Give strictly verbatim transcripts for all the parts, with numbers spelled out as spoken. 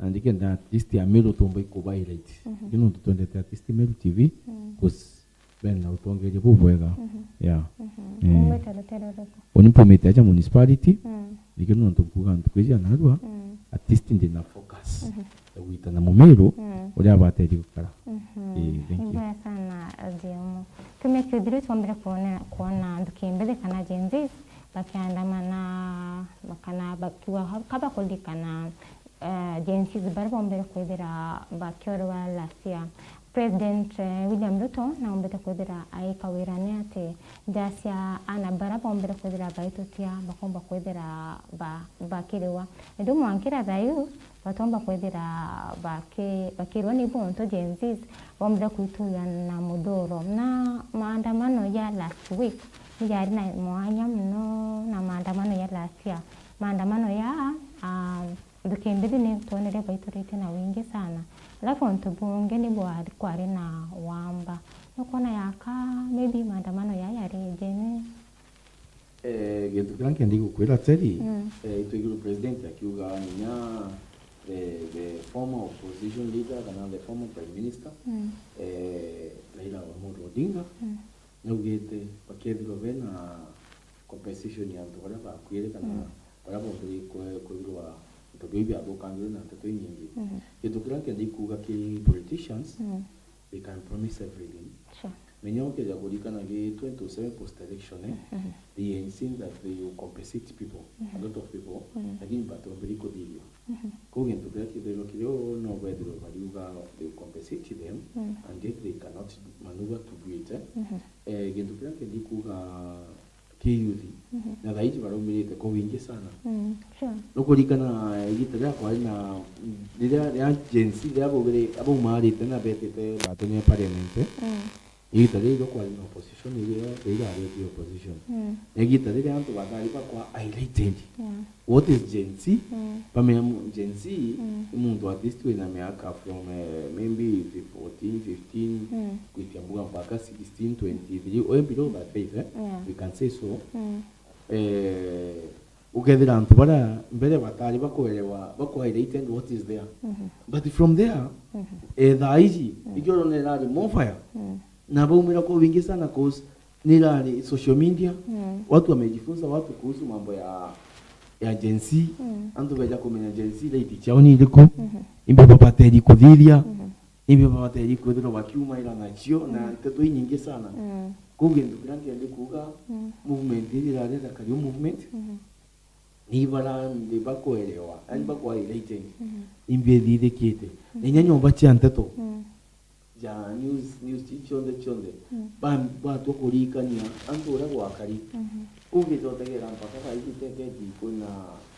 Na ndikenda artist ya Meru tumba ikuba highlight. Mhm. Lakini nontu twendete artist Meru T V, Mm. 'cause bena utongeria bubwega. Mhm. Yeah. Mhm. Eh. Umite rutere ruriku? Uni mpumite aja municipality, Mm. lakini nontu nkuga ntuku iji ya narua, Mm. artist ndina focus Mhm. ya gwitana Mumiru Mm. uria abateri gukara. Mhm. Eh, thank you. Ni bwega sana, Jemu. Kiumia kiuthiru twombire kwona, kwona nthuki mbithi kana Gen Zs bakiandamana, kana bakiuga ka-, ka bakuririkana, eh, Gen Zs baria bombire kwithira bakiorwa last year. President, eh, William Ruto naumbite kwithira aika wirane ati nja cia ana baria bombire kwithira baitutia bakomba kwithira ba-, bakiriwa. Indi mwankira thayu batomba kwithira baki-, bakirwa ni buntu Gen Zs bombire kwituya na muthuro. Na maandamano ya last week ni yari na mwanya muno na maandamano ya last year. Maandamano ya, ah, nthuki mbithi ni twonere baituritie na wingi sana. Alafu untu bungi ni bwari, kwari na wamba. Nukwona yaka maybe maandamano ya yari jeni? Eh, gintu kiria nkendi gukwira Terry, Mm. eh, itwigirwe president akiuga ninya the, the former opposition leader kana the former prime minister, Mm. eh, Raila Amolo Odinga, Mm. naugite bakethirwa bena compensation ya antu baria bakuire kana Mm. baria bombire kwe-, kwithirwa into biu biathukangirwe na nteto inyingi. Mhm. Gintu kiria nkendi kuuga ki politicians, Mm. they can promise everything. Sure. Menya ukeja kurikana gi twenty twenty-seven post election, eh, Mhm. they insist that they will compensate people, a Mhm. lot of people, Mm. lakini batombiri kuthiria. Mhm. Kou gintu kiria kithirwa kirio no bethirwe bariuga they will compensate them, Mm. and yet they cannot maneuver to do it, eh. Mhm. Eh, gintu kiria nkendi kuuga ki youth, Mhm. na thaiji baraumirite kwa wingi sana. Mm, sure. Nukurikana igita riria kwari na, riria, riria Gen Z riria baugire, abaumarite na betite batumire parliament, eh? Mm. Igita riria kwari na opposition, iria riria riari opposition. Mm. Na igita riria antu batari bakwa highlighted. Yeah. What is Gen Z? Mm. Bamenya mu-, Gen Z Mm. ni muntu at least wina miaka from, eh, maybe fourteen, fifteen, Mm. gwitia mbuga mpaka sixteen, twenty-three, or below that age, eh? Yeah. We can say so. Mm. Eh, ukethira antu baria mbere batari bakwerewa, bakwa highlighted what is there. Mhm. But from there, Mhm. eh, thaa iji, Mm. ikio rona irari more fire. Mm. Na baumira kwa wingi sana 'cause nirari social media, Mm. watu wamejifunza watu kuhusu mambo ya, ya Gen Z. Mm. Antu beja kumenya Gen Z right ciao ni iriku, Mhm. imbi babateri kuthithia, Mhm. imbi babateri kwithirwa bakiumaira nacio, na Mm. nteto inyingi sana. Mm. Kou gintu kiria nkendi kuuga, Mm. movement iri irari ithakari movement, Mhm. ni bara ndi bakwerewa, yani Mm. bakwa highlighted, Mhm. imbi ithithikite. Mhm. Na inya nyomba cia nteto, Mm. ja news, news cionthe cionthe, Mm. ba-, batua kuririkania antu uria gwakari. Mhm. Kou gitotegera mpaka thaa iji teketi kwina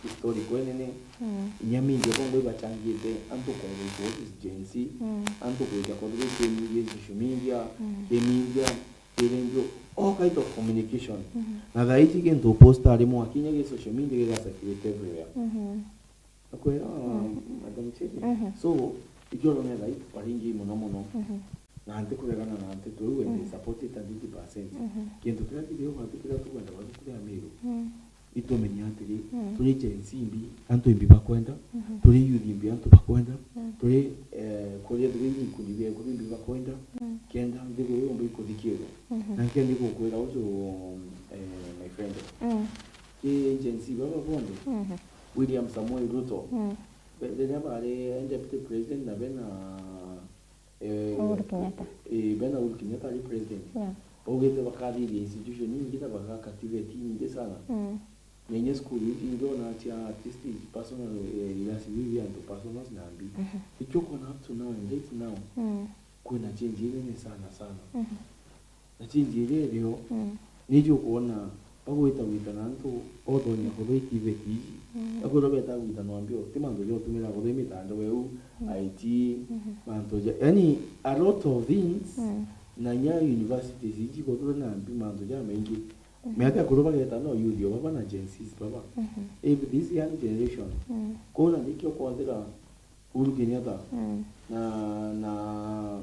historical inene. Mm. Inya media bongo ibachangite antu kwelewa what is Gen Z, Mm. antu kwija kwethirwa ki media, social media, Mm. ki media, ki radio, all kind of communication. Mhm. Na thaa iji gintu posta ari mwakinya gi social media giga circulate everywhere. Mhm. Akwira, Mm. Madam Chege. Mhm. So, ikio rona thaa iji twaringi muno muno. Mhm. Na nti kuregana na nteto iu, and Mm. I support it a hundred percent. Mhm. Kintu kiria kithio batu kiria tukwenda batu kuri Amiru. Mm. Itumenye atiri, Mm. turi Gen Z imbi, antu imbi bakwenda, Mhm. turi youth imbi, antu bakwenda, Mm. turi, eh, kuria turi ikundi bia ikundi imbi bakwenda, Mm. kenda nthiguru yomba ikuthikirwa. Mhm. Na nkendi gukwira uju, eh, my friend. Mm. Ki Gen Z baba bonthe, Mhm. William Samoei Ruto, Mm. be-, riria bari deputy president na bena, eh, Uhuru Kenyatta. Eh, bena Uhuru Kenyatta ari president. Yeah. Baugite bakathiria institution nyingi na bagaka TVET nyingi sana. Mm. Na inya cukuru iji ingi ona cia at least personal, eh, irasi biu bia antu personals na mbi. Mhm. Ikio kwona up to now and right now, Mm. kwina change inene sana sana. Mhm. Na change iria irio, Mm. niji ukwona bagwita gwita na antu othonya kuthwa i TVET iji. Mm. Akwirwa beta gwita na mbio, ti mantu ja utumira kuthwa i mitandao eu, Mm. I T, Mhm. mantu ja, yani a lot of things, Mm. na inya universities iji kuthwa na mbi mantu ja maingi. Mhm. Miaka akwirwa bageta no youth o baba na Gen Zs baba. Mhm. If this young generation, Mm. kwona nikio kwathira Uhuru Kenyatta Mm. na, na,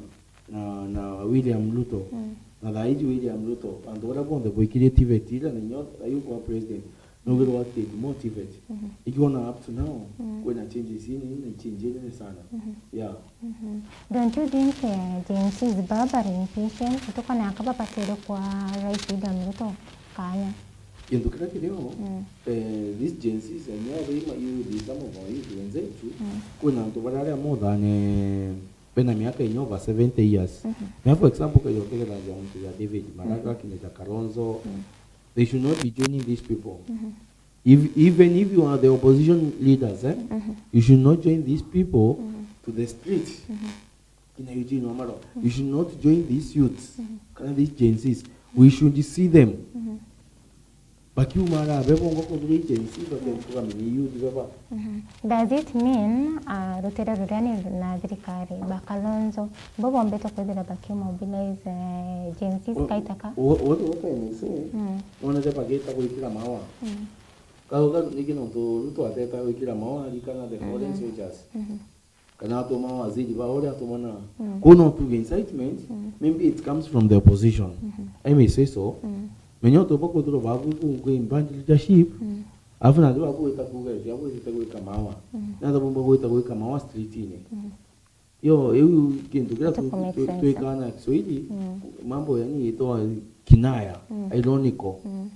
na, na William Ruto. Mm. Na thaa iji William Ruto, antu baria bonthe bwikirie TVET ira na inyo ayukwa president. Nugirwa ati demotivate. Mhm. Ikiona up to now, mm, kwina changes inini na change inene sana. Mhm. Yeah. Mhm. Don't you think uh, Gen Z is barbering patience? Tukona akaba batire kwa Rais William Ruto kanya. Kintu kiria kirio, mm, eh, these Gen Zs and all they, you, some of our youth wenzetu, mm, kwina antu baria aria mothane bena miaka inya over seventy years. Mhm. Na for example, kayo kegera ya mtu ya David Maraga, mm, kina ja Kalonzo, mm, they should not be joining these people. Mhm. If, even if you are the opposition leaders, eh, mhm, you should not join these people, mhm, to the street. Mhm. Kina Eugene Wamalwa, mhm, you should not join these youths, mhm, kana these Gen Zs. We should see them. Mhm. Bakiumara bebo ngo kuthuri Gen Z, bakiugamira youth baba. Mhm. Does it mean uh, rutere ruria ni na thirikari, ba Kalonzo, bo bombete kwithira bakimobilize uh, Gen Z kaitaka? What, what, what I may say, mm, wona ja bageta gwikira mawa. Mm. Kauga niki nontu Ruto ateta gwikira mawa, arikana the foreign soldiers. Mhm. Kana atuma waziri ba uria atumana. Mm. Kwou no tuge incitement, mm, maybe it comes from the opposition. Mhm. I may say so. Mm. Menya utumba kwithirwa babu kungwe in bad leadership, mm, alafu nandi babu gwita kuga ati abu gwita gwika mawa. Mm. Nanda bumba gwita gwika mawa streetini. Mm. Yo, iu kintu kiria twikana Kiswahili, mm, mambo yani itwa kinaya, mm, ironical. Mm.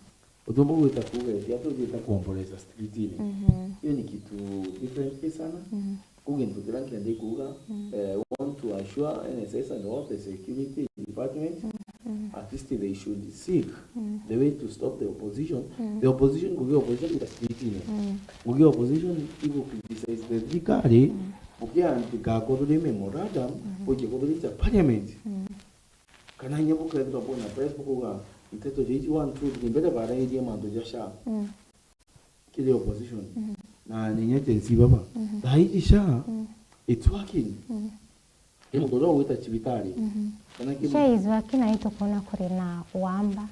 Utumba gwita kuga ati atujite kuomboleza streetini. Mhm. Hiyo ni kitu different sana. Mhm. Kuu gintu kiria nkienda kuuga, mm, eh, want to assure N S S and all the security department, mm, at least they should seek, mm, the way to stop the opposition. Mm. The opposition, ngugi opposition ita streetini. Mm. Ngugi opposition igu criticize the thirikari, mm, ukiandika kuthuri memorandum, mm, ukiandika kuthuri cha parliament. Mm. Kana inya bukethirwa bwina press bukuuga nteto jiji one, two, three, mbere barairie mantu ja SHA. Mm. Kiri opposition. Mm. Na ni inya Gen Z baba. Mm. Thaa iji SHA, mm, it's working. Mm. Ki muntu uria ugwita cibitari. Mm. Kana ki SHA is working, na itukwona kuri na wamba.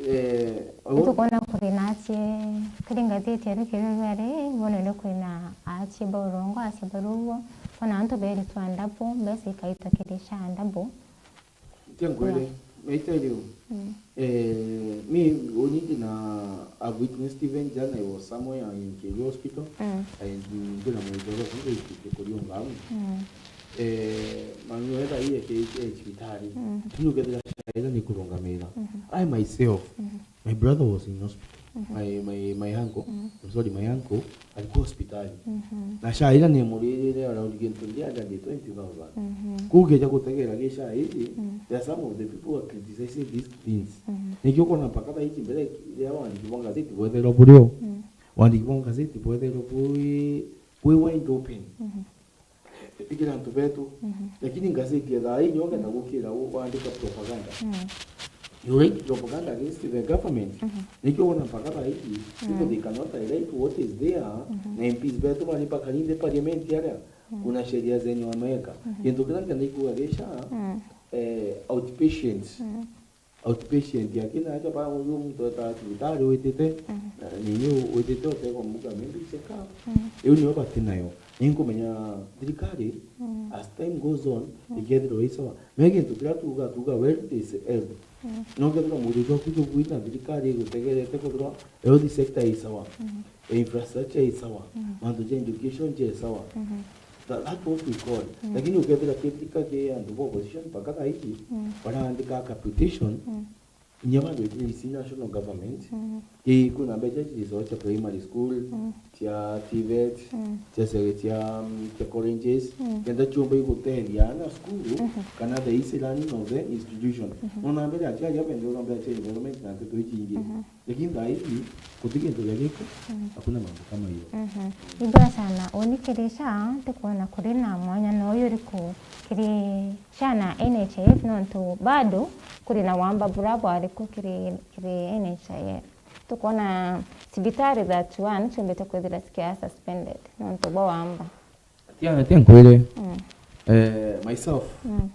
Eh, itukwona kuri na achie, kiri ngathiti ari kirugari, bono ni kwina achie ba urongo, achie ba ruo. Bona antu beritwa ndabu, mbesa ikaita kiri SHA ndabu. Ntia nkwire, yeah, naita riu. Mm. Eh, mi unyingi na I've witnessed even jana I was somewhere in Kiri Hospital. Mm. I ndina mwithoro kundu ikite kuriunga amu. Mm. Eh, mami wetha iye ke ke cibitari. Mm. Tinu kethira shaira ni kurungamira. Mm-hmm. I myself, mm-hmm, my brother was in hospital. Mhm. My, my, my uncle, mhm, I'm sorry, my uncle alikuwa hospitali. Mhm. Na SHA ira ni muririre around gintu ndia twenty thousand. Mhm. Kuu geja gutegera gi SHA iji, mhm, there are some of the people who are criticizing these things. Mhm. Nikio ukona mpaka thaa iji mbere ya wandiki bwa ngazeti bwetherwa burio. Mhm. Wandiki bwa ngazeti bwetherwa bwi, bwi wide open. Mhm. Ikira antu betu. Mhm. Lakini ngazeti ya thaa inyo ukenda gukira u-, wandika propaganda. Mm. You write propaganda against the government. Mhm. Nikio wona mpaka thaa iji, people, mm, they cannot highlight what is there. Mhm. Na M Ps betu bari mpaka in the parliament aria, mm, kuna sheria zenye wameweka. Mhm. Kintu kiria nkienda ikuga gi SHA, mm, eh, outpatient. Mm. Outpatient, akina acha ba uyu muntu eta cibitari witite, mhm, na ninyu witite utekwa muka maybe check up. Mhm. Iu niyo bati nayo. Ninkumenya thirikari, mm, as time goes on, mm, ikethirwa isawa. Me gintu kiria tuga, tuga wealth is health. Mm. No kethirwa muntu jwaku jubwina thirikari igutegerete kwithirwa health sector isawa. Mhm. Infrastructure isawa. Mhm. Mantu ja education ja isawa. Mhm. That, that what we call. Mm. Lakini ukethira kithika ki antu ba opposition mpaka thaa iji, mm, baraandika capitation, mm, inya bantu ici national government, mm, ki kuna mbeca ici cia primary school, mm, cia TVET, mm, cia sege-, cia, mm, cia colleges, mm, kenda ciumba igutethia ana school, mhm, kana the easy learning of the institution. Mhm. Nona mbere aciari abende mbeca cia environment na nteto ici ingi. Mhm. Lakini thaa hizi, guti kintu gia giko, mm, hakuna mambo kama hiyo. Mhm. Ni bwega sana. Uni kiri SHA, ndikwona kuri na mwanya na uyu uriku kiri SHA na NHIF, nontu bado kuri na wamba bura bwariku kiri, kiri NHIF. Tukwona cibitari thirty-one ciumbite kwithira cikia suspended nontu bwa wamba. Tia, tia nkwire, mm, eh, myself, mm,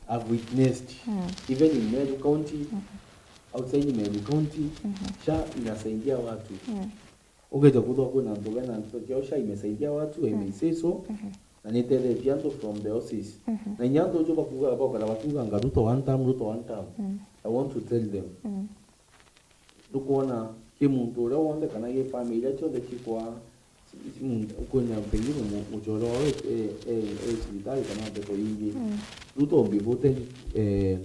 I've witnessed, mm, even in Meru County, mm, outside Meru County, mm, SHA inasaidia watu. Mm. Ugeja kuthwa kwina antu bena nteto ciao, SHA imesaidia watu, mm, I may say so, mm, na nitethetie antu from the horses. Mm. Na inya antu ucio bakuga, bakara bakuga nga Ruto one term, Ruto one term. Mm. I want to tell them, mm, ndukwona ki muntu uria wonthe kana ki family iria cionthe cikwa, kwina pengine mu-, mucore wao e, e, e, e cibitari kana nteto ingi. Mm. Ruto before ten, eh,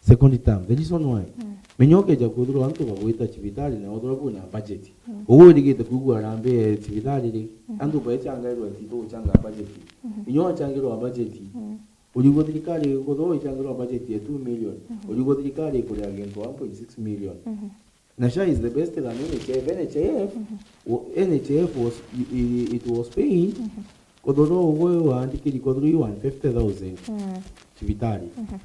second term. The reason why? Mm. Menya ukeja kwithirwa antu bagwita cibitari na wethirwa kwina budget. Mm. Ugu wirigite kwigua harambee ya cibitari ri, mm, antu baechangairwa ntito guchanga budget. Mm. Inya wachangirwa budget. Mm. Urigwa thirikari, kwithirwa ichangirwa budget ya two million. Mm. Urigwa thirikari ikuria gintu one point six million. Mm. Na SHA is the best than NHIF. NHIF, mhm, wa-, NHIF was, i-, i-, it was paying, mhm, kwithirwa ugwe waandikiri kwithirwa i one fifty thousand, mm, cibitari. Mhm.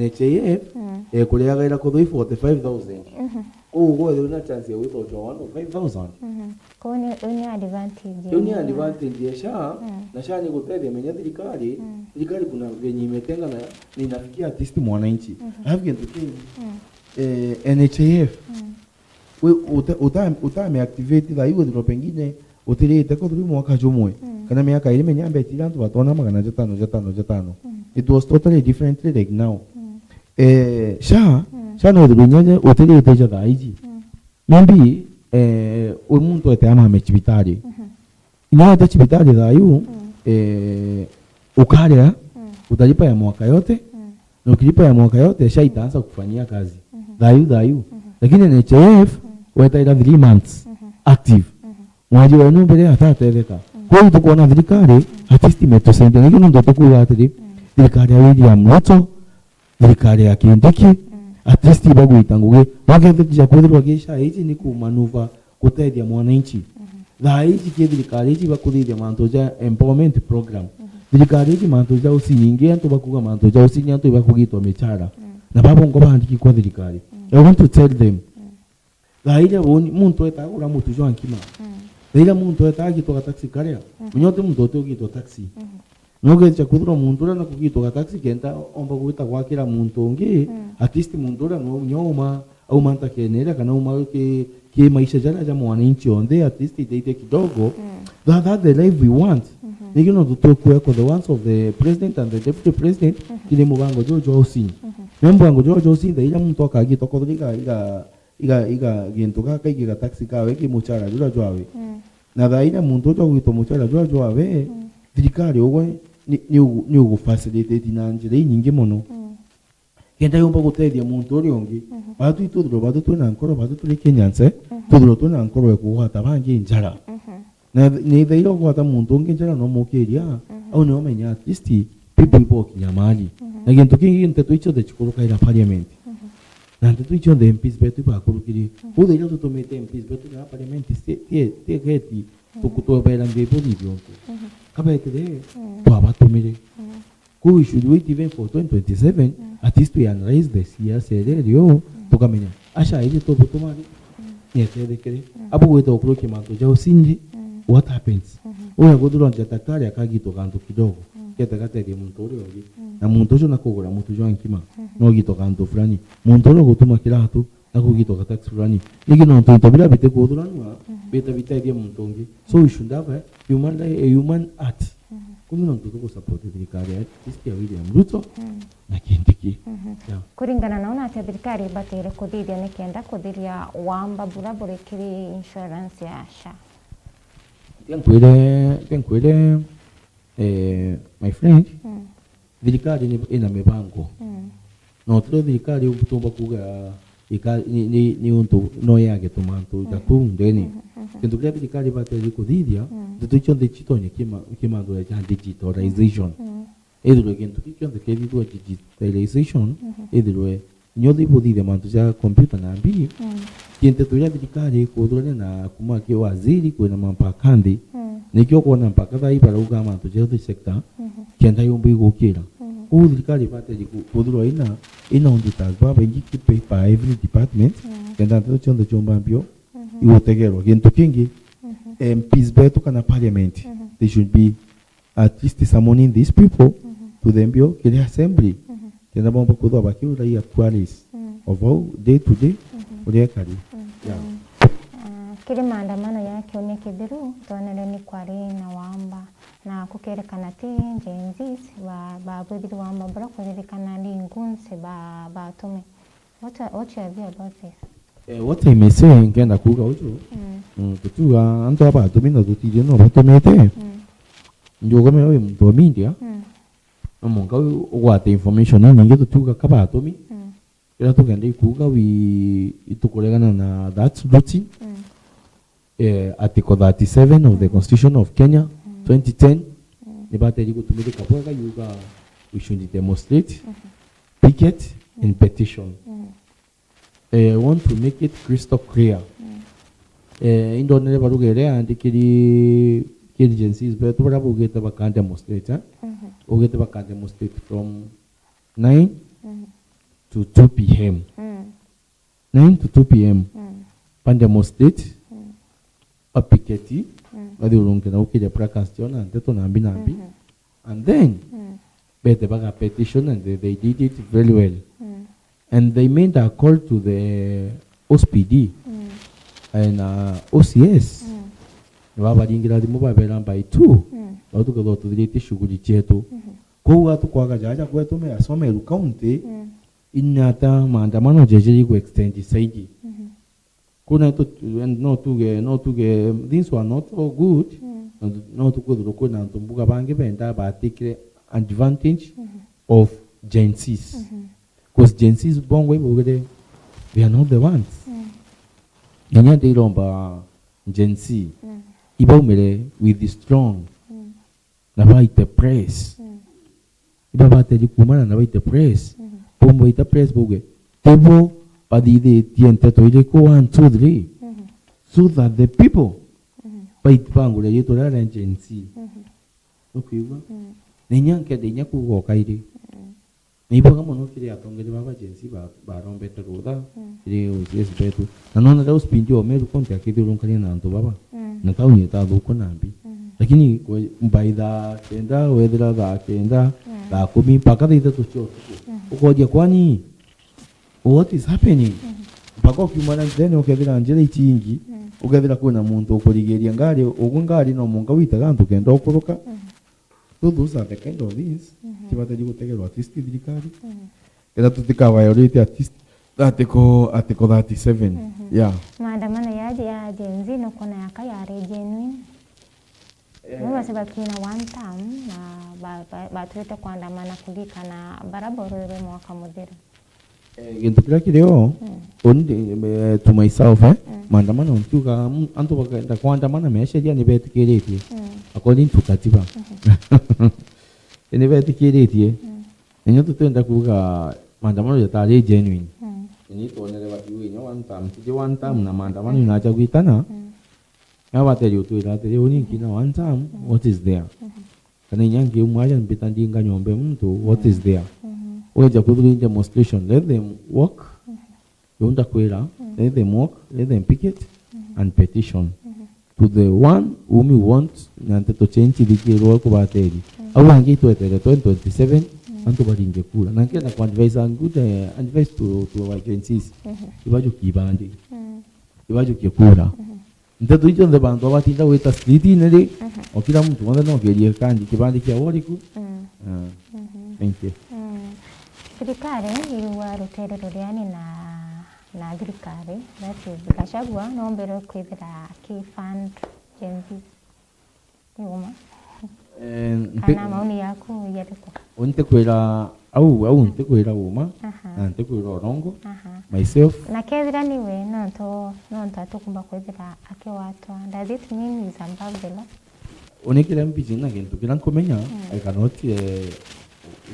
NHIF, mm, ekuriagaira kwithirwa i forty-five thousand. Mhm. Kou ugwe withirwa na chance ya gwita uchoa one oh five thousand. Mhm. Kou ni, iu ni advantage. Iu ni ya advantage ya SHA, mm, na SHA ni gutethia menya thirikari, mm, thirikari kuna venye imetengana na inafikia at least mwananchi. Mhm. Alafu kintu kingi, mm, eh, NHIF. Mm. We, uta-, uta-, utame activate thaa iu withirwa pengine utirite kwithirwa mwaka jumwe, mm, kana miaka iri menya mbetire antu batona magana jatano, jatano, jatano. Mm. It was totally differently like now. Mm. Eh, SHA, mm, SHA no withirwa inya utirite ja thaa iji. Mm. Maybe, eh, wi muntu ete amame cibitari. Mhm. Inya wete cibitari thaa iu, mm, eh, ukaria, mm, utalipa ya mwaka yote, mm, na ukilipa ya mwaka yote, SHA itaanza kufanyia kazi. Mhm. Thaa iu, thaa iu. Mhm. Lakini NHIF, mm, wetaira three months, mhm, active. Mhm. Mweri wenu mbere atatetheka. Mm. Kwou tukwona thirikari, mm, at least imetusaidia. Niki nontu tukuuga atiri, mm, thirikari ya William Ruto, thirikari ya Kindiki, mm, at least ibagwita ngugi. Bakethirwa kwithirwa gi SHA iji ni kumanuva gutethia mwananchi. Mhm. Thaa iji ki thirikari iji bakuthithia mantu ja empowerment program. Mhm. Thirikari iji mantu ja ucini, ingi antu bakuga mantu ja ucini, antu ibakugitwa michara. Mm. Na babongo bandiki kwa thirikari. Mm. I want to tell them, mm, thaa iria uni-, muntu eta agura mutu jwa nkima. Mm. Thaa iria muntu eta agitwa gataxi karia. Mm. Menya uti muntu uti ugitwa taxi. Mm. No ugecha kwithirwa muntu uria nakugitwa gataxi kenda omba gwita gwakira muntu ungi, mm, at least muntu uria no nyo uma, auma ntakene iria kana auma ki, ki maisha jaria ja mwananchi onthe, at least iteithie kidogo. Mm. That, that the life we want. Mhm. Niki no tutukue ko the wants of the president and the deputy president, mhm, kiri mubango juju jwa ucini. Mhm. Na mubango juju jwa ucini, thaa iria muntu akagitwa kwithirwa iga, iga iga, iga gintu gaka igiga taxi kawe ki muchara juria jwawe. Mm. Na thaa iria muntu uju agwitwa muchara juria jwawe, mm, thirikari ugwe ni, ni ugu-, ni ugu facilitate na njira inyingi mono. Mm. Kenda yumba gutethia muntu uria ungi. Mhm. Batu itwithirwa batu twina nkoro, batu turi Kenyans, eh? Mhm. Twithirwa twina nkoro ya kugwata bangi njara. Mhm. Na th-, ni thaira ugwata muntu ungi njara no mukiria, mhm, au ni umenya at least people ibo kinya mali. Mhm. Na gintu kingi nteto icio the chikurukaira parliament. Mhm. Na nteto icio the M Ps betu ibakurukiri. Mhm. Kou thaira tutumite M Ps betu na parliament tie, tie, tie geti, mhm, tukutwebera ngibo ni biontu. Mhm. Kabetire, mhm, twabatumire. Mhm. Kou we should wait even for twenty twenty-seven, mm, at least we analyze the siasa iria irio, mm, tukamenya. Acha, iri tubutuma ri, mm, ni etethekere. Mm. Abu gwita ukurukia mantu ja ucini, mm, what happens? Mhm. Uria guthirwa nja daktari akagitwa kantu kidogo, mm, gete gatethia muntu uria ungi. Mm. Na muntu ucio nakugura mutu jwa nkima, mhm, no gitwa kantu fulani. Muntu uria ugutuma kiratu, na kugitwa ga tax fulani. Niki nontu into biria bitikuthuranua, mhm, bita bitethia muntu ungi. So we should have a human li-, a human heart. Mhm. Kumi nontu tugusupport thirikari ya, at least ya William Ruto, mhm, na Kindiki. Mhm. Yeah. Kuringana na una atia thirikari ibatire kuthithia nikenda kuthiria wamba bura buri kiri insurance ya SHA? Ke nkwire, ke nkwire, eh, my friend, mm, thirikari ni, ina mibango. Mm. No tiro thirikari utumba kuga ika-, ni, ni, ni untu no yage tumantu, mm, ja tuu ndeni. Mm, mm, mm. Kintu kiria thirikari ibatiri kuthithia, mm, ndeto icio nthe citonye kima-, kimantu ja digitalization. Mm. Ithirwe kintu kiu kionthe kethithua digitalization, mhm, ithirwe nyo thibuthithia mantu ja computer na mbi, mm, kintu turia thirikari ikuthurania na kuma ki waziri kwina mampaka nthi, mm, nikio kwona mpaka thaa ii barauga mantu ja health sector, mhm, kenda yumba igukira. Mhm. Kou thirikari ibatiri ku-, kuthurwa ina, ina auditors babaingi ki paper every department, mm, kenda nteto cionthe ciumba mbio, mhm, igutegerwa. Gintu kingi, mhm, M Ps betu kana parliament, mhm, they should be at least summoning these people, mhm, to the mbio kiri assembly, mhm, kenda bomba kuthwa bakiuragia queries, mm, of how day to day, mhm, uria ekari. Mhm. Yeah. Ah, kiri maandamano ya kiumia kithiru, twonere ni kwari na wamba, na kukerekana ti Gen Zs ba-, babwithire wamba bura kuririkana ni goons ba-, batume. What are, what your view about this? Eh, what I may say, nkenda kuuga uju, mm, mm, tutiuga antu aba batumi na tutithie no batumite. Mm. Njukumira wi muntu wa media, mm, no mwanka u-, ugwate information inyingi tutiuga ka batumi. Mm. Kira tukenda ikuuga wi itukuregana na that routine. Mm. Eh, Article thirty-seven of the, mm, Constitution of Kenya, mm, twenty ten, mm, ni bateri gutumithika bwega yuga we should demonstrate, mm-hmm, picket, mm, and petition. Mm. Eh, I want to make it crystal clear. Mm. Eh, indonere baruga iria yandikiri kiri Gen Zs betu baria baugite baka demonstrate, eh? Mhm. Baugite baka demonstrate from nine, mhm, to two p m. Mm. Nine to two p m. Mm. Ba demonstrate, mm, bapiketi, mm, bathiurunke na gukiria protest na nteto nambi nambi. Mhm. And then, mm, bete baga petition and they, they did it very well. Mm. And they made a call to the O C P D, mm, and, uh, O C S. Mm. Ni babaringira thimu babera by two, mm, bau tukethirwa tuthiritie shughuli cietu. Mhm. Kou atukwaga jaja kwetu me asome Meru County, mm, inyata maandamano jejeri ku extend saidi. Mhm. Kuna tu, no tuge, no tuge, things were not all good. Mm. No tu-, no tukwithirwa kwina antu mbuga bangi benda batikire advantage, mhm, of Gen Zs. Mhm. 'Cause Gen Zs bongwa ibaugire, they are not the ones. Mm. Inya ndiromba Gen Z, mm, ibaumire with strong, mm, na baite press. Mm. Iba bateri kuumana na baite press. Mhm. Bumba baita press bauge, tibo bathithitie nteto iriku, one, two, three. Mhm. So that the people, mhm, bait-, bangure riitwa riria ria Gen Z. Mhm. Nukwigua? Mm. Na inya nkenda inya kuuga o kairi. Mm. Na ibwega mono kiri atongeria baba Gen Z ba-, barombete rutha, mm, kiri O C S betu. Na nona riu spindi o Meru County akithiurunkania na antu baba. Mm. Na tauni itathuku nambi. Mm. Lakini kwe-, by thaa kenda, wethira thaa kenda, mm, thaa kumi, mpaka thaa ithatu cia utuku. Mm. Ukoria, kwani what is happening? Mm. Mpaka ukiuma na njirene ukethira njira ici ingi, mm, ukethira kwina muntu ukurigiria ngari, ugu ngari no munka witega antu kenda ukuruka. Mm. So those are the kind of things, mhm, cibatari gutegerwa at least thirikari. Mhm. Kenda tutika violate at least article, article thirty-seven. Mhm. Yeah. Maandamano ya, ya Gen Z nukwona yaka yari genuine? Eh. Nabo base bakina one term na ba-, ba-, batwite kwandamana kurikana bara borwirwe mwaka muthiru. Eh, gintu kiria kiri o, mm, uni ndi, eh, to myself, eh, mm, maandamano ntiuga, mm, antu bakenda kwandamana, meesheria ni betikiritie, mm, according to katiba. Mhm. Ni betikiritie. Mm. Inya tutenda kuuga maandamano jatari genuine. Mm. Ni twonere bakiuga inya one term, tiji one term na maandamano, mm, inaja gwitana. Mm. Na bateri utwira atiri, uni nkina one term, mm, what is there? Mhm. Kana inya ngiumwa aja mbita ndinga nyomba ya muntu, what is there? Mhm. Weja kuthura in demonstration, let them walk. Mhm. Yo ndakwira, mhm, let them walk, let them picket, mhm, and petition, mhm, to the one whom you want, na nteto change ithikirwe kubateri. Mhm. Au angi twetere twenty twenty-seven, mhm, antu baringe kura. Na nkenda ku advise a good, eh, advice to, to our Gen Zs. Mhm. Ibajuki ibandi. Mhm. Ibajukie kura. Mhm. Nteto icio nthe bantu abatinda gwita street-ini ri, mhm, o kila muntu wonthe no kerie kandi kibandi kia woriku. Mm. Ah. Mhm. Thank you. Mm. Thirikari irigwa rutere ruriani na, na thirikari, that is Gachagua, no mbere kwithira ki fund Gen Z. Ni uma. Eh, nti-, kana maoni yaku yariku? Ntikwira au, au ntikwira uma, aha, na ntikwira urongo, aha, myself. Na kethira niwe, nontu, nontu atukumba kwithira akiwatwa, does it mean he's above the law? Uni kiria mbiji na gintu kiria nkumenya, mm, I cannot, eh,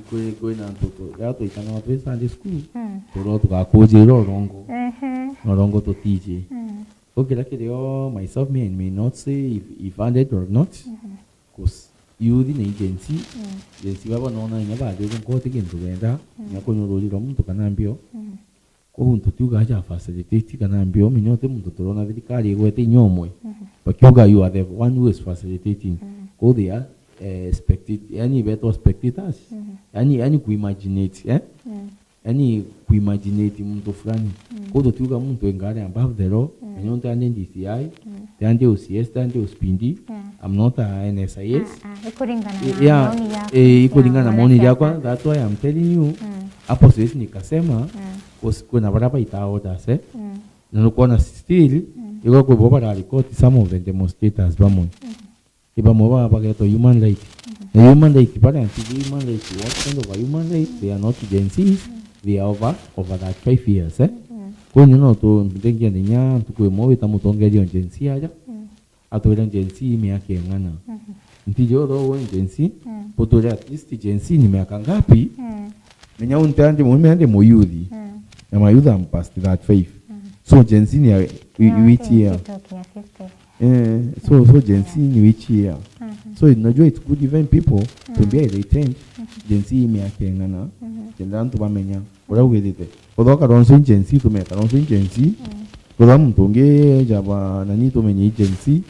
kwi, kwina antu tu-, riria twaitanaga twi Sunday school, mm, turwa tugakujira urongo. Ehe. Na urongo tutiji. Mm. Uu kiria kiri o, myself, me, I may not say if, if funded or not, mhm, 'cause youth na Gen Z, mm, Gen Z baba nona inya bathirwe nkoti gintu benda, mm, inya kunyururirwa muntu kana mbio. Mm. Koguo ntu tiuga aja facilitate kana mbio, menya uti muntu turona thirikari igwete inya umwe. Mhm. Bakiuga you are the one who is facilitating. Mhm. Koguo they are, eh, spectat-, yani betwa spectators. Mhm. Yani, yani ku imaginate, eh? Mm. Yani, ku imaginate muntu fulani. Mm. Koguo tutiuga muntu enga ari above the law, mm, na nontu andi D C I, mm, andi O C S, andi O C P D, yeah, I'm not a N S I S. Ah, ah, ikuringana na, yeah, maoni yaku, eh, ikuringana na maoni yakwa, that's why I'm telling you, mm, hapo siwezi nikasema, mm, kus-, kuna bara baita orders, eh? Mm. Na nukwona still, mm, igwa kwi bo bararikoti some of the demonstrators bamwe. Mm. I bamwe baba bagetwa human right. Mm. Na human right, baria anti human right, what kind of a human right? Mm. They are not Gen Zs, mm, they are over, over thirty-five years, eh? Mm. Kwenye no tu, ndengia ninya ntuku imwe wita mutongeria o Gen Z aja. Mm. Atwira Gen Z i miaka ing'ana. Mhm. Ntiji utho we Gen Z, mm, butwire at least Gen Z ni miaka ngapi? Mm. Menya unte andi mume andi muyuthi. Mm. Na mayuthi am past thirty-five. Mm. So Gen Z ni ya, wi-, no, which year? Fifty to fifty. Eh, so, so Gen Z ni which year? Mhm. So unajua it's good even people to, mm, be enlightened. Mhm. Gen Z i miaka ing'ana. Mhm. Kenda antu bamenya uria ugithite. Kuthoka Kalonzo i Gen Z, tumenye Kalonzo i Gen Z. Mm. Kuthoka muntu ungi jaba na ni tumenye i Gen Z. Mhm.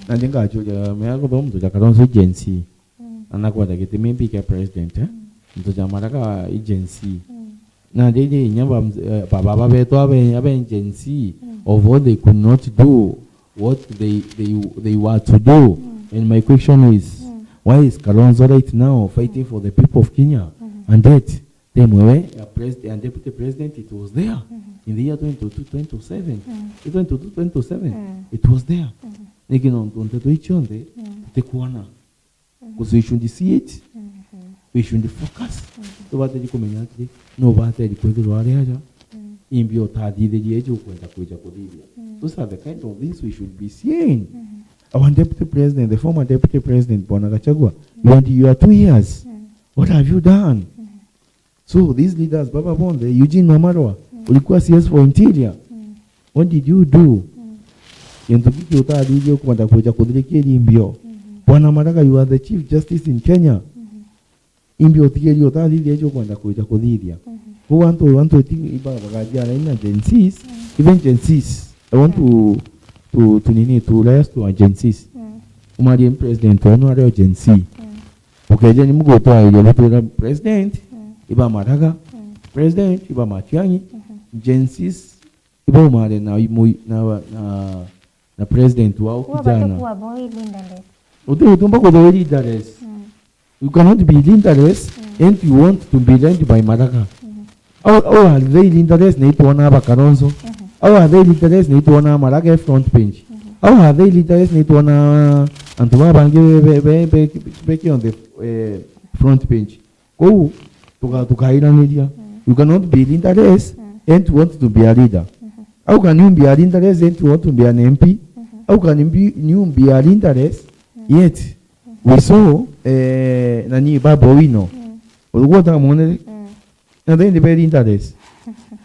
Na ndi ngachuria mea kuthoka muntu ja Kalonzo i Gen Z. Mm. Na nakwenda giti maybe kia president, eh? Mm. Muntu ja Maraga i Gen Z. Mm. Na ndi ndi inya ba mz-, eh, ba, ba, baba betu abe, abe Gen Z, mm, of what they could not do, what they, they, they were to do. Mm. And my question is, mm, why is Kalonzo right now fighting, mm, for the people of Kenya? Mm. And yet, time wewe ya president and deputy president, it was there, mhm, in the year twenty oh two, twenty oh seven. Mm. Twenty oh two, twenty oh seven, mm, it was there. Mm. Niki nontu nteto icio nthe, mm, tikuona. Mm. 'Cause we should see it. Mhm. We should focus. Mhm. Tubateri kumenya atiri, no bateri kwithirwa ari aja. Mm. Imbi utathithirie iji ukwenda kwija kuthithia. Mm. Those are the kind of things we should be seeing. Mhm. Our deputy president, the former deputy president, Bwana Gachagua, mm, you had your two years. Mm. What have you done? Mm. So these leaders, baba bonthe, Eugene Wamalwa, mm, ulikuwa C S for Interior. Mm. What did you do? Mm. Gintu giki utathithia ukwenda kwija kuthirikiria imbio. Mm-hmm. Bwana Maraga, you are the Chief Justice in Kenya. Mm-hmm. Imbio utigeria utathithia icio ukwenda kwija kuthithia. Mm-hmm. Kou antu, antu eti iba bagathia raini na Gen Zs, mm, even Gen Zs. I want to, to, to nini, to liaise to our Gen Zs. Mm. Umarie president wenu ario Gen Z. Mm. Ukeja ni mugutwairia gutwira president, mm, iba Maraga, mm, president iba Matiang'i, mhm, Gen Zs iba umare na imu-, na, na, na president wao. Kuwa kijana. Batu kuwa boy leaderless. Uti utumba kuthwa wi leaderless. Mm. You cannot be leaderless, mm, and you want to be led by Maraga. Mm. How, how are they leaderless na itwona aba Kalonzo? Mhm. How are they leaderless na itwona Maraga e front bench? Mhm. How are they leaderless na itwona antu baba bangi be, be, be, be, be on the, eh, front bench? Kou tuka-, tukairaniria. Mm. You cannot be leaderless, mm, and you want to be a leader. Mhm. How can you be a leaderless and you want to be an M P? Mhm. How can you be, you be a leaderless, mm, yet, mhm, we saw, eh, nani, Babu Owino? Mm. Ulikuwa unataka muone? Mm. Na they ni very leaderless.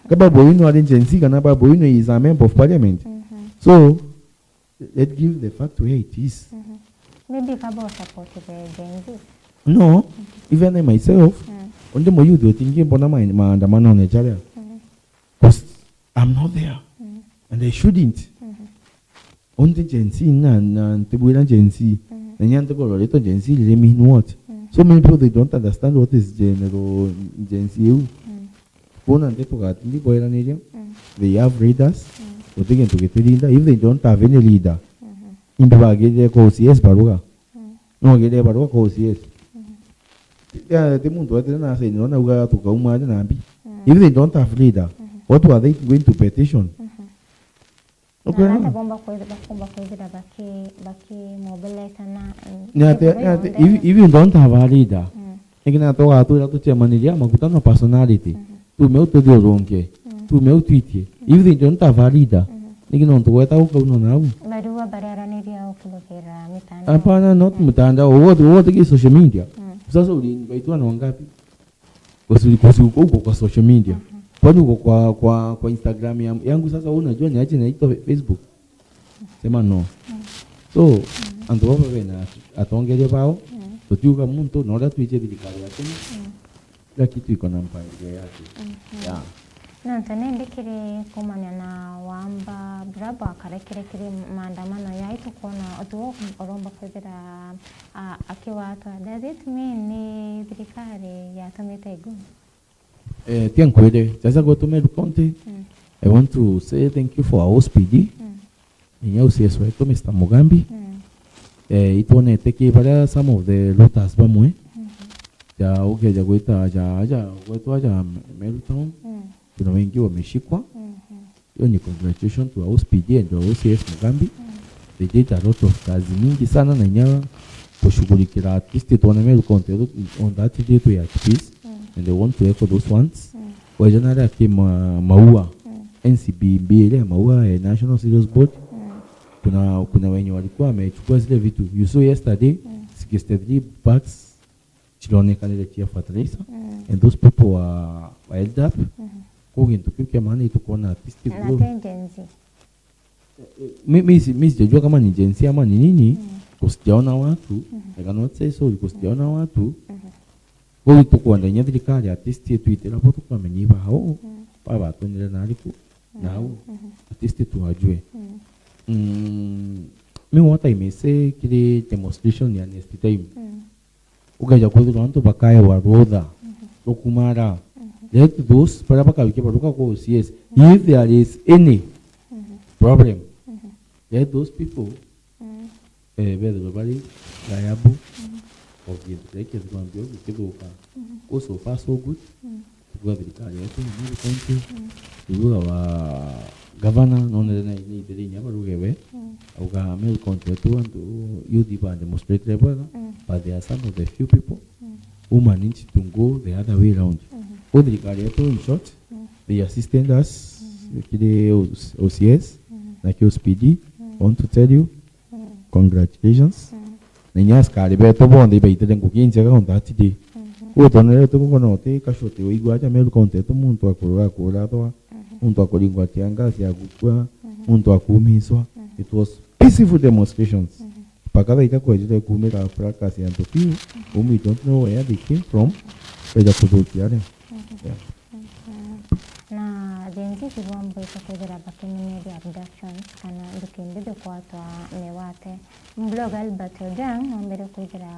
Ka Babu Owino ari Gen Z kana Babu Owino is a member of parliament. Mhm. So, let's give the fact where it is. Mhm. Maybe kaba u support the Gen Z. No, mhm, even I myself, mm, undi muyuthi utingi mbona ma-, maandamanone jaria. Mhm. 'Cause I'm not there. Mm. And I shouldn't. Mhm. Undi Gen Z na, na ntibwira Gen Z. Mhm. Na inya ntikorwa ritwa Gen Z riri mean what? Mm. So many people, they don't understand what is general Gen Z iu. Mm. Bona nti tugatindi kweraniria, mm, they have leaders, mm, guti gintu gitirinda. If they don't have any leader, mhm, imbi bagirire kwa O C S baruga? Mm. No agirire baruga kwa O C S? Mhm. Ti, ti muntu wetire na sign on auga tukauma aja na mbi. Mm. If they don't have leader, mhm, what were they going to petition? Mhm. Ukwona? Na nata bomba kwithira, bakomba kwithira baki-, bakimobilize na, mm, na ati, na ati, if, if you don't have a leader, mm, ingi nata ugatwira tucemaniria makutano personality. Mhm. Tume u tuthiurunke. Mm. Tume u twitie. Mm. If they don't have a leader, mhm, ingi nontu gweta ukauno nau. Barua bararaniria ukurukira mitandao. Hapana, not, mm, mtandao. Wote, wote ki social media. Mm. Sasa uli invite wana wangapi? Kusi-, kusi-, uko kwa social media. Mhm. Kwani uko kwa, kwa, kwa Instagram ya, yangu sasa, wewe unajua ni aje inaitwa Fe-, Facebook? Sema no. Mhm. So, mhm, antu baba bena atongeria bao, mhm, tutiuga muntu, na uria twije thirikari ya Kenya, mhm, kila kitu iko na mpangilio yake. Mhm. Yeah. Nontu nindi kiri kumania na wamba bura bwakarekire kiri maandamano yaitu kwona utuo uromba kwithira a-, akiwatwa. Does it mean ni thirikari yatumite igu? Eh, tia nkwire, jaja gwetu Meru County, mm, I want to say thank you for our O C P D. Mm. Inya O C S wetu, Mister Mugambi. Mm. Eh, itwonete ki baria some of the looters bamwe. Mm-hmm. Ja ukeja gwita ja, ja gwetu aja Meru Town. Mm. Kuna wengi wameshikwa. Mm-hmm. Hiyo ni congratulations to our O C P D and our O C S Mugambi. They did a lot of kazi mingi sana na inya kushughulikira at least tuone Meru County on that day to at peace. And they want to echo those ones. Waja na aria ki ma-, Maua, N C B B iria ya Maua, eh, National Cereals Board. Kuna, kuna wenye walikuwa wamechukua zile vitu. You saw yesterday, sixty-three bags cironekanire cia fertilizer, and those people were, were held up. Kuu gintu kiu kia maana itukwona at least na growth. Ati Gen Z. Mi, mi si-, mi sijajua kama ni Gen Z ama ni nini, kusijaona watu, I cannot say sorry, kusijaona watu. Kuu tukwenda inya thirikari at least itwitira bo tukwamenya iba au, baba batonire na ariku, na au, at least tuwajue. Mm, mi what I may say, kiri demonstration ya next time. Ukeja kwithirwa antu bakaewa rutha rwa kumara. Let those baria bakawikia baruka kwa O C S, if there is any problem, let those people, eh, bethirwe bari liable of gintu kiria kethirwa mbio gikithuka. Ku so far so good. Tukuga thirikari yetu ya Meru County, tukuga wa gavana, nonere na ni ithiri inya baruge we, auga Meru County yetu antu youth ba demonstrate bwega, but there are some of the few people who manage to go the other way round. Ku thirikari yetu, in short, they assisted us, kiri O C S na ki O C P D. I want to tell you, congratulations. Na inya askari betu bonthe ibaitire ngugi injega on that day. Kuu tonere tukugona uti casualty waigua aja Meru County yetu, muntu akurwa akurathwa, muntu akuringwa tear gas ya gukua, muntu akuumiswa. It was peaceful demonstrations. Mpaka thaita kwejire kumira fracas ya antu piu, whom we don't know where they came from, beja kuthukia aria. Yeah. Na Gen Z tibwambite kwithira bakimenyeria abductions kana nduki mbithi kwatwa migwate. Blogger Albert Ojwang ombire kwithira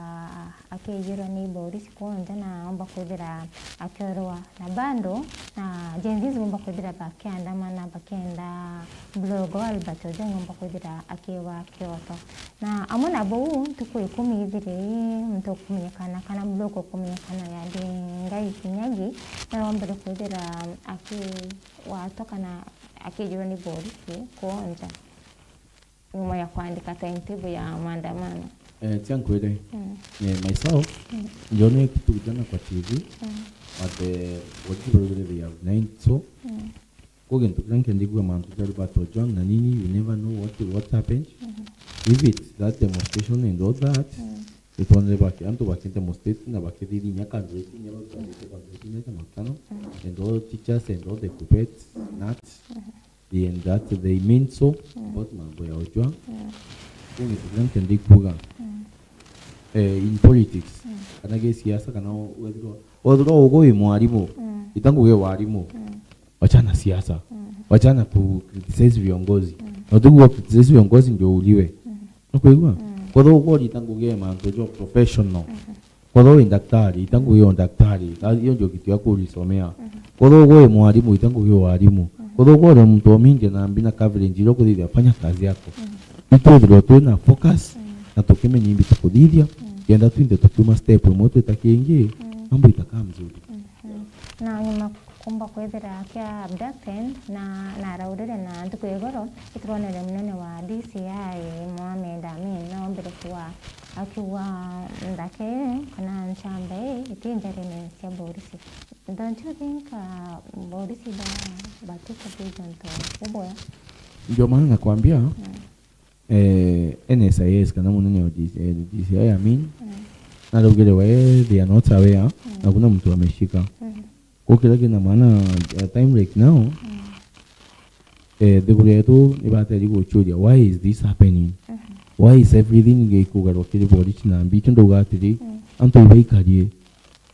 akijirwa ni borisi kwonja na omba kwithira akiorwa. Na bado, na Gen Z bomba kwithira bakiandamana bakienda blogger Albert Ojwang omba kwithira akiwa kioto. Na amwe na buu, ntuku ikumi ithiri, muntu ukumenyekana kana blogger ukumenyekana ya Ndingai Kinyangi, narombere kwithira akiwatwa kana akijirwa ni borisi kwonja nyuma ya kwandika timetable ya maandamano. Eh, tia nkwire, eh, myself, njonire kitu jana kwa T V, but, eh, what you really have nine, so, Ku gintu kiria nkendi kuuga mantu ja Albert Ojwang na nini, you never know what, what happened. If it's that demonstration and all that, itwonere baki-, antu baki demonstrate na bakithithia inya candles inya barutanite candles inya ja makano, and all teachers and all the KUPPET, nats, they, and that they mean so about mambo ya Ojwang. Ku gintu kiria nkendi kuuga, eh, in politics, kana gisiasa, kana wethirwa, wethirwa ugu wi mwarimu, ita ngugi warimu. Wachana siasa. Wachana ku criticize viongozi. Na utigua criticize viongozi ndio uliwe. Nukwigua? Kwethirwa ugu urita ngugi ya mantu jo professional. Kwethirwa wi daktari, ita ngugi ya daktari. Hiyo ndio kitu ya kulisomea. Kwethirwa ugu wi mwarimu, ita ngugi ya warimu. Kwethirwa ugu uri muntu wa media na mbina coverage iria ukuthithia, fanya kazi yako. Itwithirwa twina focus na tukimenya imbi tukuthithia, kenda twinthe tukiuma step imwe twita kingi, mambo itakaa mzuri. Na nyuma kumba kwithira kia abducted na, na araurire na ntuku ya igoro, itwonere munene wa D C I Mohamed Amin noombire kuuga, akiuga nthaka ii kana nchamba ii iti njarene cia borisi. Don't you think, uh, borisi ba, ba take a big into ubwea? Ndio maana nakwambia, eh, N S I S kana munene wa D C, eh, D C I Amin, naraugire we, they are not aware, na kuna mtu ameshika. Ku kiria kina maana, eh, time right now, eh, thiguru yetu ibateri guchuria, why is this happening? Why is everything gikugarwa kiri borisi na mbi? Tondu ndauga atiri, antu ibaikarie,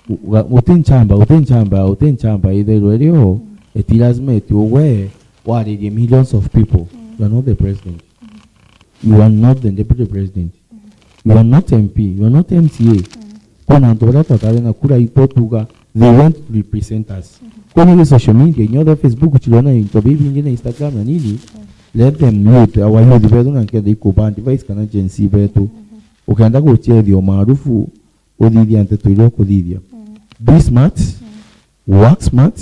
Uga-, uti nchamba, uti nchamba, uti nchamba ithairwe rio, eti lazima eti ugwe waririe millions of people. You are not the president. You are not the deputy president. You are not M P. You are not M C A. Kwina antu baria twatari na kura ibo tuga they went to represent us. Kwina gi social media, inya othe Facebook, chirona into bibingi na Instagram na nini. Let them youth, our youth betu na nkenda ikuba advice kana Gen Z betu. Ukenda guchethia umaarufu, uthithia nteto iria ukuthithia. Be smart, work smart,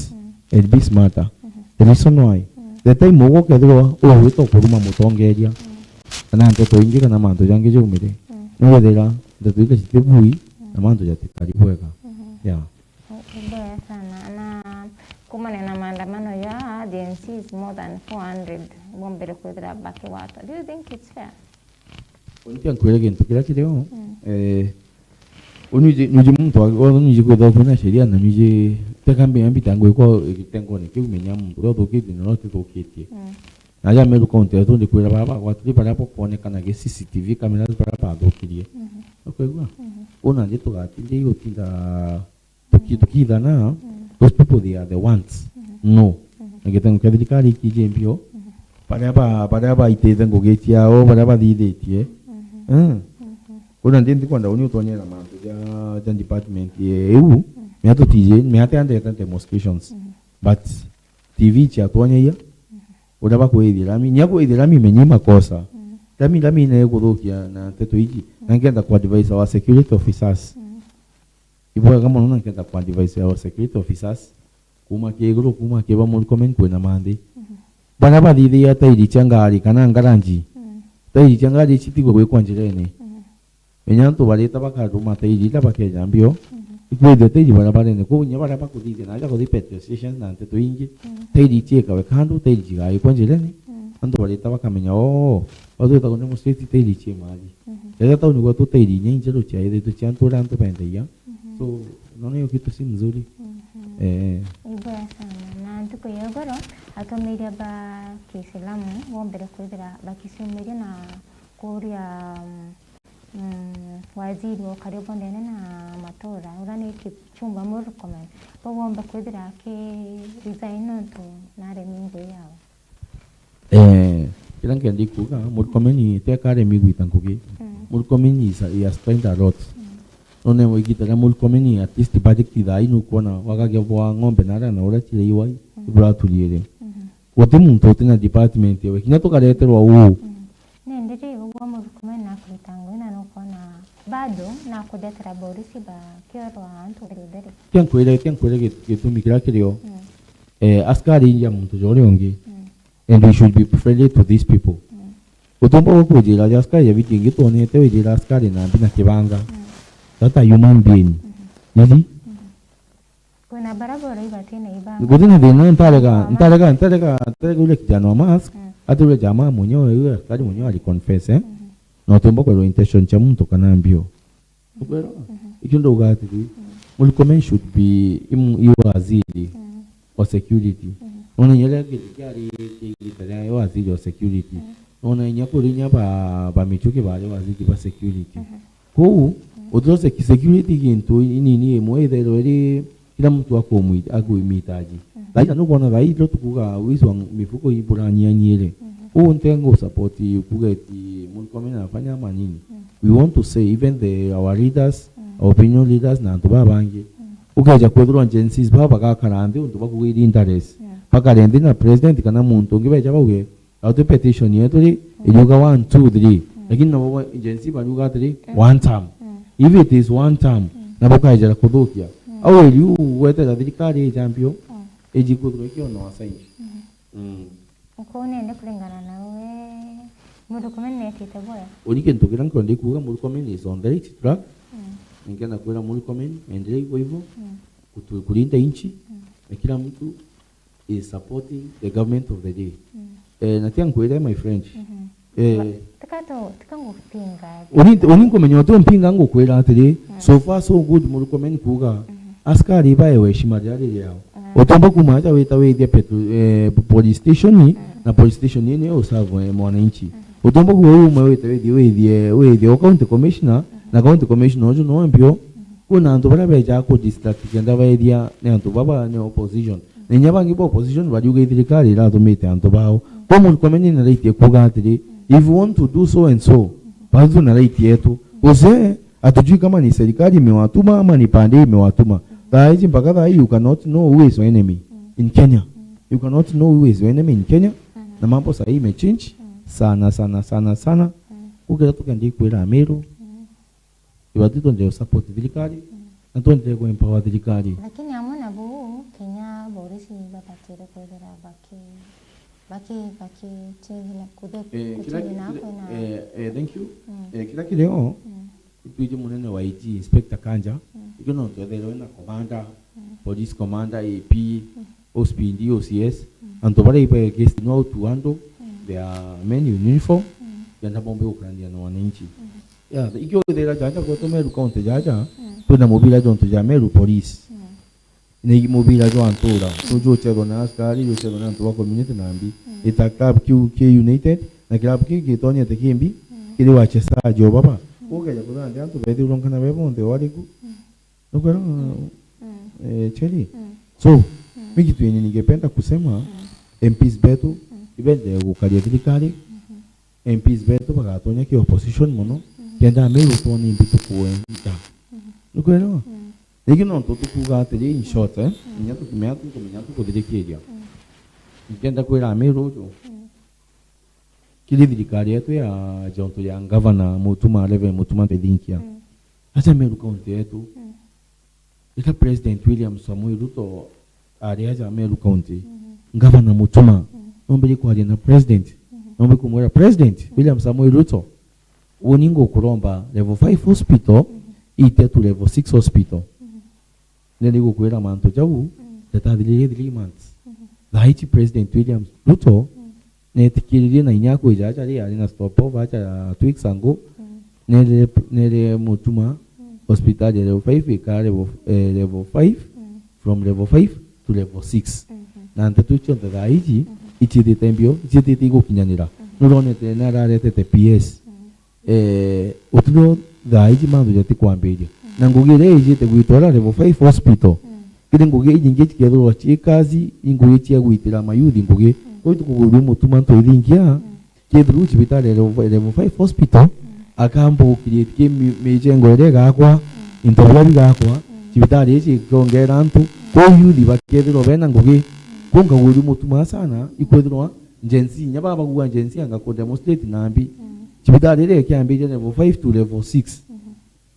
and be smarter. The reason why, The time ugukethirwa ugwita ukuruma mutongeria, mm, kana nteto ingi kana mantu jangi jaumire, mm, niwethira nteto iria citibui, mm, na mantu jatikari bwega. Mm-hmm. Yeah. Ni mbwega sana. Na kumania na maandamano ya Gen Zs, more than four hundred bombere kwithira bakigwatwa. Do you think it's fair? Untia nkwire gintu kiria kiri o, mm, eh, uniji, niji muntu wa, o niji kwithirwa kwina sheria na niji teka mbi ya mbita ngwikwa gitengone kiu, menya muntu uria uthukitie na uria utithukitie. Mm. Na aja Meru County yetu ndikwira bara bagwatiri baria bakwonekana gi C C T V cameras baria bathukirie. Mhm. Ukaigua? Mhm. Una nji tugatinda gutinda tuki-, tukithana, mm, those people, they are the ones. Mhm. No. Mhm. Na gitengo kia thirikari ikiji mbio, mhm, baria ba-, baria baitite ngugi ciao, baria bathithitie. Mhm. Mm. Mhm. Kuna ndi ndikwenda uni utonyera mantu ja, ja department iu, mhm, mea tutiji, mea te under demonstrations. Mhm. But T V ciatwonyagia, mhm, uria bakwithira ami, nya kwithira ami menyi makosa. Mhm. Rami, rami ne kuthukia na nteto iji. Mhm. Na nkenda ku advise our security officers. Mhm. Ibwega mono na nkenda ku advise our security officers, kuma ki iguru, kuma ki ba Murkomen kwina manthi. Mhm. Baria bathithiria tairi cia ngari kana ngaranji, mhm, tairi cia ngari ici tigwe gwikwa njirene. Mhm. Menya antu barita bakaruma tairi ila bakeja mbio, mhm, ikwithia tairi barabarene, kwou nya baria bakuthithia na aja kuthi petrol stations na nteto ingi, mhm, tairi ciikawe kandu, tairi cigaikwa njirene, mhm, antu barita bakamenya, oo, batwita ku demonstrate tairi cie mathi. Mhm. Jaja tauni gwetu tairi inya injeru ciaithitwe cia antu uria antu bendagia. Mhm. So, naona hiyo kitu si mzuri. Mhm. Eh. Ibwega sana. Na ntuku ya igoro, atumairia ba Kiislamu bombere kwithira bakiciumiria na kuria, mm, mm, waziri wa ukari bwa ndene na matura, uria ni Kipchumba Murkomen, bau bombe kwithira aki resign nontu naremi ngui yao. Eh, kira nkendi kuuga, Murkomen tekaremi gwita ngugi. Mm. Murkomen is a, he has spent a lot. Mm. None igita ria Murkomen at least budget thaa ii nukwona wagagia bwa ng'ombe na aria na uria cire iwai, mm, iburaturiire. Mhm. Guti muntu utina department ewe. Kinya tukareterwa uu. Mm. Nindi ri ugwo Murkomen nakurita ngugi na nukwona bado nakudetera borisi bakiorwa antu bari utheri? Kia nkwire, kia nkwire git-, gitumi kiria kirio. Mm. Eh, askari inja muntu jori ungi. Mm. And we should be friendly to these people. Mm. Utumba gukujira ja askari ya video ingi twonete wijira askari na mbi na kibanga. Mm. That a human being. Mm-hmm. Really? Mm-hmm. Kuna barabara ibatina ibanga. Gutina thina, ntarega, ntarega, ntarega, ntarega ule kijana wa mask, mm, ati ule jamaa mwenyewe, ule askari mwenyewe aliconfess, eh? Mm-hmm. Na utumba kwirwa intention cia muntu kana mbio. Ukwelewa? Mhm. Ikio ndauga atiri, mm, Murkomen should be imu-, i waziri, mm, wa security. Mhm. Nona inya riria kintu kiari kigita ria waziri wa security. Mm. Nona inya kuri inya ba, ba Michuki bari waziri ba security. Mhm. Kou, mm, uthiro sec-, security gintu inini imwe ithairwa iri kila mtu ako mwi-, ako mitaji. Mhm. Thaina nukwona thaai ndo tukuga wizi wa mifuko iburanyianyiire. Mhm. Uu nte ngu support kuga eti Murkomen anafanya ama nini. Mhm. We want to say even the, our leaders, mhm, our opinion leaders na antu baa bangi. Mhm. Ukeja kwithirwa Gen Zs baa bagakara nthi untu bakuga iri interest. Yeah. Bakare nthi na president kana muntu ungi beja bauge, au ti petition yetu ri, mm, iriuga one, two, three. Mm. Lakini nabo ba-, Gen Z bariuga atiri, mm, one term. Mm. If it is one term, mm, nabo kaejera kuthukia. Mm. Au iriu gwetera thirikari ijambio, mm, iji kuthurwa ikio no asaini. Mm. Mm. Uko nende kuringana na we, Murkomen netite boya? Uni kintu kiria nkwenda kuuga, Murkomen is on the right track. Mm. Ningenda kwira Murkomen, endelee hivyo hivyo. Mm. Kutu-, kulinda inchi, mm, na kila mtu is supporting the government of the day. Mm. Eh, na tia nkwire, my friend. Mhm. Eh, tika tu, tika ngupinga. Uni, uni nkumenya uti umpinga, ngukwira atiri, mm, so far so good, Murkomen kuuga, mhm, askari baewe heshima riria riri yao. Mm. Utomba kuma aja wita withie petro-, eh, police station, mm, na police station ii niyo userve, eh, mwananchi. Mm. Utomba kuuga ume wite withie, withie, withie o county commissioner, mm, na county commissioner uju no mbio, mm, kwina antu baria bejaga ku distract kenda baithia ni antu baba ni opposition. Na inya bangi ba opposition bariuga i thirikari iratumite antu bao. Kwa Murkomen naraitie kuuga atiri, if you want to do so and so, basi tuna right yetu. Use, hatujui kama ni serikali imewatuma ama ni pande imewatuma. Thaa hizi mpaka thaa hii you cannot know who is your enemy in Kenya. You cannot know who is your enemy in Kenya. Na mambo saa hii imechange sana, sana, sana, sana. Ukira tukendi kwira Amiru, ibati twendere support thirikari, mm, na twendere ku empower thirikari. Lakini amwe na buu, kinya borisi babatire kwithira baki-, Baki, baki chini na kuthe-, eh, kira, kutini na kira, kwena. Eh, eh, thank you. Mm. Eh, kira kirio, mm, itwiji munene wa I G, Inspector Kanja, mm, ikio no twetherwe na commander, mm, police commander, A P, mm, O C P D, O C S, mm, antu baria iba against no to handle, mm, their men in uniform, mm, kenda bombe gukarania na wananchi. Mm. Yeah, ikio withira jaja gwetu Meru County jaja, mm, kwina mubira jontu ja Meru Police. Mm. Ni mubira jwa ntura, mm, jujucethwa na askari, jujucethwa na antu ba community nambi. Mm. Ita club kiu ki united, na club kiu gitonyete kimbi, mm, kiri wachezaji o baba. Mm. Ukeja kuthambia antu bethirwe nkana be bonthe wariku. Mm. Nukwera, mm, eh, Cheri. Mm. So, mm, mi kitu yenye ningependa kusema, mm, M Ps betu, mm, ibende gukaria thirikari, mhm, M Ps betu bagatonya ki opposition mono, mhm, kenda Meru twone imbi tukwenda. Mhm. Nukwelewa? Mm. Rigi nontu tukuuga atiri, in short, eh, mm, kinya tukimenya tukumenya tukuthirikiria. Mm. Nkenda kwira Meru uju, mm, kiri thirikari yetu ya jontu ya Governor Mutuma, Reverend Mutuma Ntwithinkia. Mm. Acha Meru County yetu. Mm. Rita President William Samoei Ruto ari aja Meru County, mhm, Governor Mutuma, mhm, nombere kwaria na President, mhm, nombe kumwira, "President, mhm, William Samoei Ruto, uni ngukuromba level five hospital, mhm, iite tu level six hospital." Mhm. Nene gukwira mantu jau, mhm, jatathiririe three months. Mhm. Thaa ici President William Ruto, mhm, netikiririe na inya akwija aja ri, ari na stopover aja ya two weeks ago. Mm. Nere, nere Mutuma, mm, hospitali ya level five ikara level, eh, level five, mm, from level five to level six. Mhm. Na nteto icio cionthe thaa iji, mhm, iciithite mbio, iciithite igukinyanira. Mhm. Nuronete nararetete P S. Mm. Eh, uturo thaa iji mantu jatikwambiria. Mm. Na ngugi iria ijite gwitwara level five hospital, mm, kiri ngugi iji ingi cikethirwa cii kazi, i ngugi cia gwitira mayuthi ngugi. Mm. Kwou tukuguria Mutuma Ntwithinkia, mm, kethirwa cibitari ya level, level five hospital, mm, akamba ucreate ki mi-, mijengo iria igakwa, mm, into biria bigakwa, mm, cibitari iji ikongera antu, mm, kwou yuthi bakethirwa bena ngugi. Mm. Kwou nkaguria Mutuma sana, ikwithirwa Gen Z, inya baba bagua Gen Z anga ku demonstrate nambi. Mm. Cibitari iria ikiambiria level five to level six. Mhm.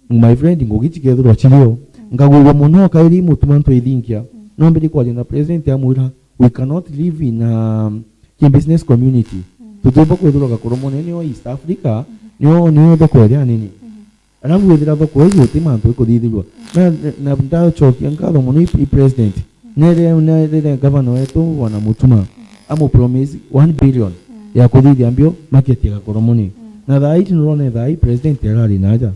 My friend, ngugi cikethirwa cirio. Mm. Nkagwirwa mono kairi Mutuma Ntwithinkia. Mm. Nombire kwaria na president amwira, "We cannot live in, um, ki business community." Mm. Tutiumba kwithirwa Gakoromone nio East Africa, mhm, nio, nio thoko iria nini. Mhm. Alafu withira thoko iji uti mantu ikuthithirwa. Mm. Na, na, na ndacokia nkatho mono i, i president. Mm. Nere, nere gavana wetu Bwana Mutuma, mm, amu promise one billion, mm, ya kuthithia mbio market ya Gakoromone. Mm. Na thaa iji nurone thaa ii president arari naja. Mm.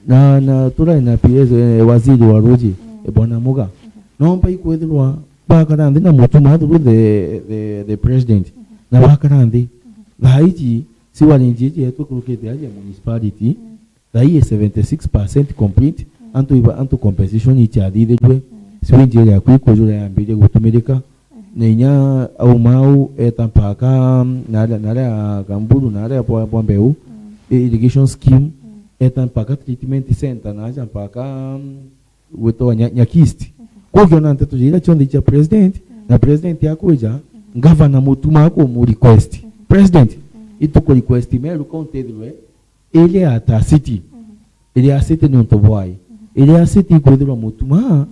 Na, na turari na P S, eh, waziri wa ruji, mm, eh, Bwana Muga. Mhm. Nomba ikwithirwa bakara nthi na Mutuma through the, the, the president. Mhm. Na bakara nthi. Mhm. Thaa iji, sewerage iji yetu ikurukite aja municipality. Mm. Thaa ii seventy six percent complete, mm, antu iba, antu compensation ichathithirwe, mm, sewage iria yaku ikujura yambirie gutumirika, mm, na inya auma au eta mpaka, mm, naria, naria Kamburu, naria bwa, bwa mbeu, mm, i-, irrigation scheme, mm, eta mpaka treatment center, naja mpaka, mm, gwitwa Nya-, Nyakist. Mhm. Kuu ukiona nteto iria cionthe cia president, mm, na president akwija, mhm, ngavana Mutuma akumu request. Mhm. President, mm, ituku request Meru County ithirwe iria ta city, mhm, iria city ni untu bwai, mhm, iria city ikwithirwa Mutuma, mhm,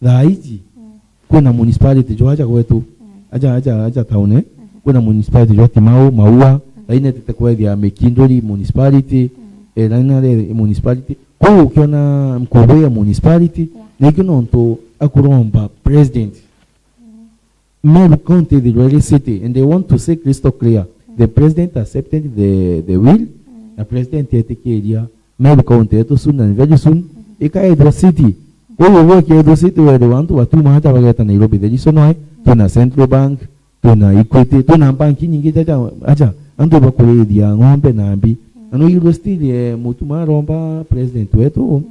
thaa iji, mhm, kwina municipality jwa aja gwetu, mhm, aja, aja, aja town, eh? Mhm. Kwina municipality jwa Timau, Maua, mhm, thaa ii netite kwethia Mikinduri municipality, mhm, eh, thaa ii nare municipality. Kwou ukiona nkubu ya municipality, yeah, nikio nontu akuromba president. Mhm. Meru County ithirwe iri city, and they want to say crystal clear, the president accepted the, the will, na president etikiria Meru County yetu soon and very soon ikaethwa city. Kwou uguo ikiethwa city, were antu batuma aja bageta Nairobi, the reason why, twina Central Bank, twina Equity, twina bank nyingi jaja, aja, antu bakurithia ng'ombe na mbi. Na no igwe still, eh, Mutuma aromba president wetu,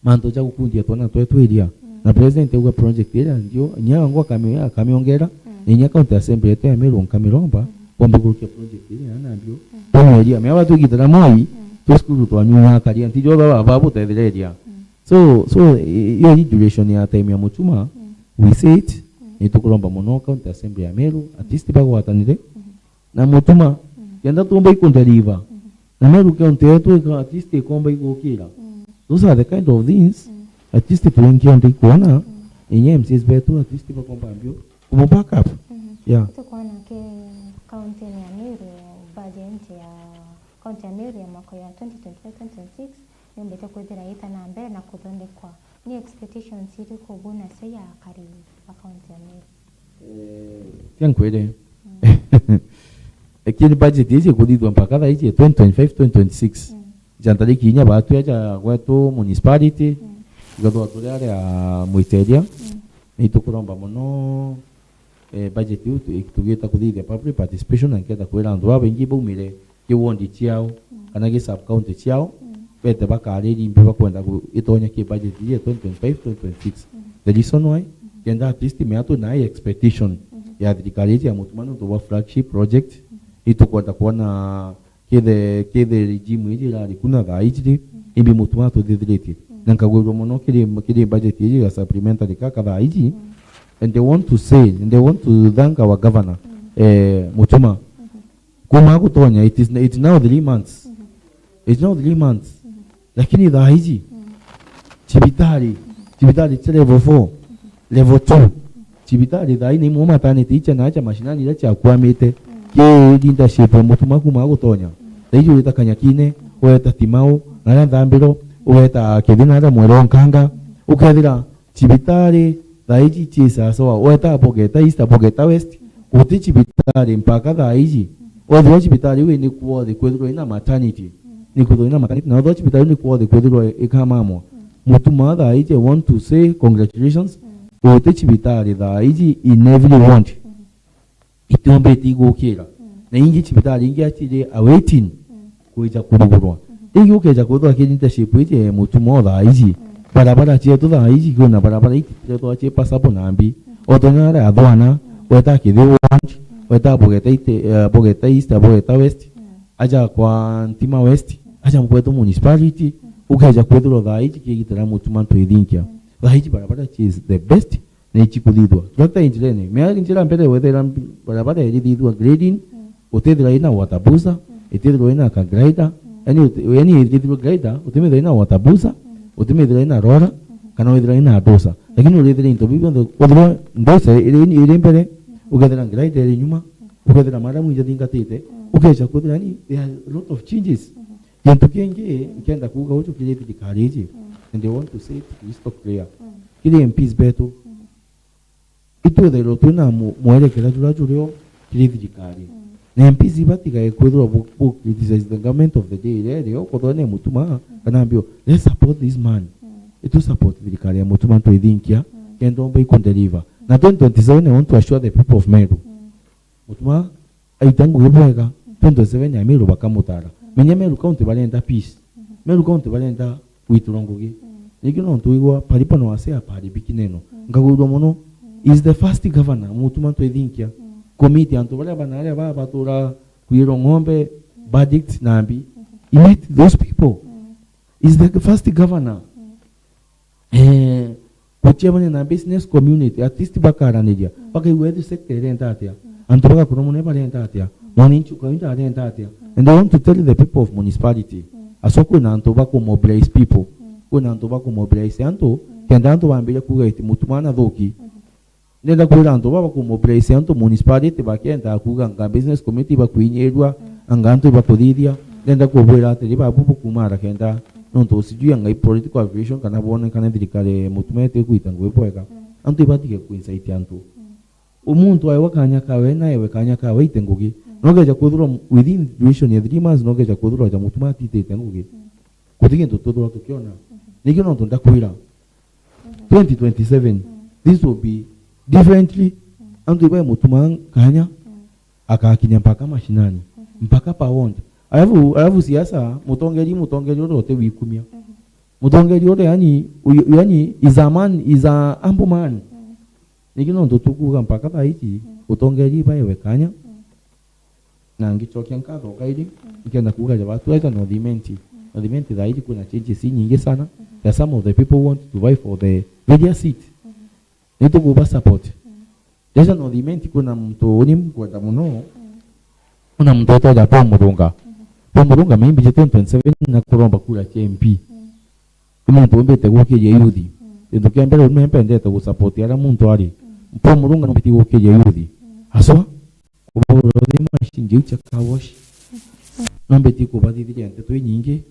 mantu ja gukundia twana twetu iria. Mm. Na president auga project iria ndio, inya wangu akami-, akamiongera, mm, na inya county assembly yetu ya Meru nkamiromba, mm, bombe kurukia project iria na ndio. Mm. Twana iria, mea batwigitira Moi, mm, twa cukuru twanyu nyakaria, nti jo baba, baba butethereria. Mm. So, so, i-, iyo ni duration ya time ya Mutuma, mm, we say it, mm, ni tukuromba mono county assembly ya Meru, at least bagwatanire, mm, na Mutuma, mm, kenda tumba ikunderiva. Mm. Na Meru County yetu ika-, at least ikomba igukira. Mm. Those are the kind of things, mm, at least twenty twenty ikuona, mm, inya M Cs betu at least bakomba mbio. Kumu back up. Mhm. Yeah. Tukwona ki county ya Meru, budget ya county ya Meru ya mwaka ya twenty twenty-five twenty twenty-six niumbite kwithira ita na mbere na kuthondekwa. Ni expectations iriku bu nacio ya akari ba county ya Meru? Eh, tia nkwire. Lakini budget iji ikuthithua mpaka thaa iji twenty twenty-five twenty twenty-six. Mm. Ja ntariki inya batwi aja gwetu municipality, mm, igathwa turi aria mwiteria. Mm. Ni tukuromba mono, eh, budget iu tu-, tugita kuthithia public participation, na nkenda kwira antu babaingi baumire ki ward ciao, mm, kana ki sub county ciao, mm, bete bakariria imbi bakwenda ku-, itonya ki budget iji ya twenty twenty-five twenty twenty-six. Mm. The reason why, mm, kenda at least mea twi na expectation, mm, ya thirikari iji ya Mutuma nontu bwa flagship project, mm, itukwenda kwona kithe, kithe regime iji irari kuna thaa iji ri, mm, imbi Mutuma atuthithiritie. Mm. Na nkagwirua mono kiri, kiri budget iji ya supplementary kaka thaa iji. Mm. And they want to say, and they want to thank our governor, mm, eh, Mutuma. Mm-hmm. Kuma gutonya, it is, it's now three months. Mm-hmm. It's now three months. Mm-hmm. Lakini thaa iji, mm, cibitari, mm, cibitari cia level four, mm-hmm, level two, mm-hmm, cibitari thaa iji ni imwe maternity icia na acha mashinani iria ciakwamite, mm, ki leadership ya Mutuma kuma gutonya. Mm. Thaa iji urita Kanyakine, mm, ugeta Timau, na aria Nthambiro, ugeta Kithina aria mwere wa Nkanga, mm-hmm, ukethira cibitari thaa iji ci sawasawa, weta Bogeta East, Bogeta West, guti cibitari mpaka thaa iji. Wethirwa cibitari iu ni kwothe kwithirwa ina maternity, ni kwithirwa ina maternity, na wethirwa cibitari iu ni kwothe kwithirwa ikamamwa. Mutuma thaa iji, I want to say congratulations, guti cibitari thaa iji in every ward. Itiombete igukira. Mm. Na ingi cibitari ingi aciri awaiting, mm, kwija kurugurwa. Mm-hmm. Ingi ukeja kwithirwa ki leadership iji ya Mutuma o thaa iji. Mm. Barabara cietu thaa iji, kwina barabara itithiretwa ci passable nambi. Mm-hmm. Otonya aria athwana, mm, weta Kithi ward, mm, weta Bogeta East, eh, Bogeta East, Bogeta West, mm, aja kwa Ntima West, mm, aja kwetu municipality, mm, ukeja kwithirwa thaa iji kigitira Mutuma twithinkia. Mm. Thaa iji barabara is the best, na icikuthithua. Tractor injirene. Mea njira mbere wethira mbi-, barabara irithithua grading, mm, utithira ina water booster, mm, itithirwa ina ka grader, mm, yani uti-, yani irithirwa grader, utimithira ina water booster, mm, utimithira ina roller, mm-hmm, kana withira ina dozer. Mm. Lakini urithira into bibi bionthe, uthirwa dozer iri, iri mbere, mm-hmm, ukethira grader iri nyuma, mm, ukethira maramu ija thingatite, mm, ukeja kwithira yani, there are a lot of changes. Mm-hmm. Gintu kingi, mm, nkenda kuuga uju kiri thirikari iji, mm, and I want to say it crystal clear. Mm. Kiri M Ps betu, mm, itwithairwa twina mu-, mwerekera juria jurio kiri thirikari. Mm. Na M Ps ibatigae kwithirwa bu-, bu criticize the government of the day iria irio, kwithirwa ni Mutuma, mm, kana mbio, let's support this man. Mm. Itu support thirikari ya Mutuma twithinkia, mm, kenda omba iku deliver. Mm. Na twenty twenty-seven, I want to assure the people of Meru. Mm. Mutuma aita ngugi bwega, mm, twenty twenty-seven ya Meru bakamutara. Mm. Menya Meru County barenda peace. Mm-hmm. Meru County barenda gwitirwa ngugi. Mm. Ringi no twigua palipo na wasea paharibikaneno. Mm. Nkagwirua mono. Mm. Is the first governor, Mutuma twithinkia. Mm. Committee antu baria bana aria baba batura kwirwa ng'ombe, mm, verdict nambi. Mm-hmm. He met those people. Mm. Is the first governor. Mm. Eh, guciemania na business community, at least bakaraniria, mm, bakaigua health sector irenda atia, mm, antu bagakorwo mune barenda atia, mm, mwananchi ukainda arenda atia. Mm. And I want to tell the people of municipality, mm, aso kwina antu ba ku mobilize people, mm, kwina antu ba ku mobilize antu, mm, kenda antu bambire kuuga iti Mutuma nathuki. Mm. Ndenda kwira antu baba ku mobilize antu municipality bakienda kuuga anga business committee ibakuinyirua, mm, anga antu ibakuthithia. Mm. Ndenda kubwira atiri babu bukumara kenda, mm, nontu sijui anga i political affiliation kana bone kana thirikari Mutuma iti kuita ngugi bwega. Mm. Antu ibatige ku incite antu. Mm. Umuntu aewa kanya kawe na ewe kanya kawe ite ngugi. Mm. Nogeja kwithirwa within duration ya three months nogeja kwithirwa ja Mutuma atitite ngugi. Mm. Guti gintu tuthirwa tukiona. Mhm. Nikio nontu ndakwira, mhm, twenty twenty-seven, mhm, this will be differently. Mhm. Antu ibae Mutuma kanya, mhm, akakinya mpaka mashinani, mhm, mpaka pawond. Alafu, alafu siasa, mutongeri, mutongeri uria uti wikumia. Mhm. Mutongeri uria yani, uyu, yani is a man, is a humble man. Mhm. Nikio nontu tukuuga mpaka thaa iji, mhm, utongeri ibaewe kanya. Mhm. Na ngicokia nkatho kairi, mm, nkenda kuuga ja batu aita North Imenti. Mm. North Imenti thaa iji kwina changes inyingi sana. Mm-hmm. There are some of the people who want to vie for the various seat. Mm-hmm. Ni tukuba support. Mm. Jaja North Imenti kwina muntu uni nkwenda muno. Mm. Kwina muntu etwa ja Paul Murunga. Mm-hmm. Paul Murunga maybe je twenty twenty-seven na kuromba kura cia M P. Mm. Ni muntu umbite gukiria youth. Mm. Kintu kia mbere, ume mpendete gu support aria muntu ari. Mm. Paul Murunga nombetie gukiria yuthi. Aswa, kubagura uthi machine jiu cia car wash. Nombetie kubathithiria nteto inyingi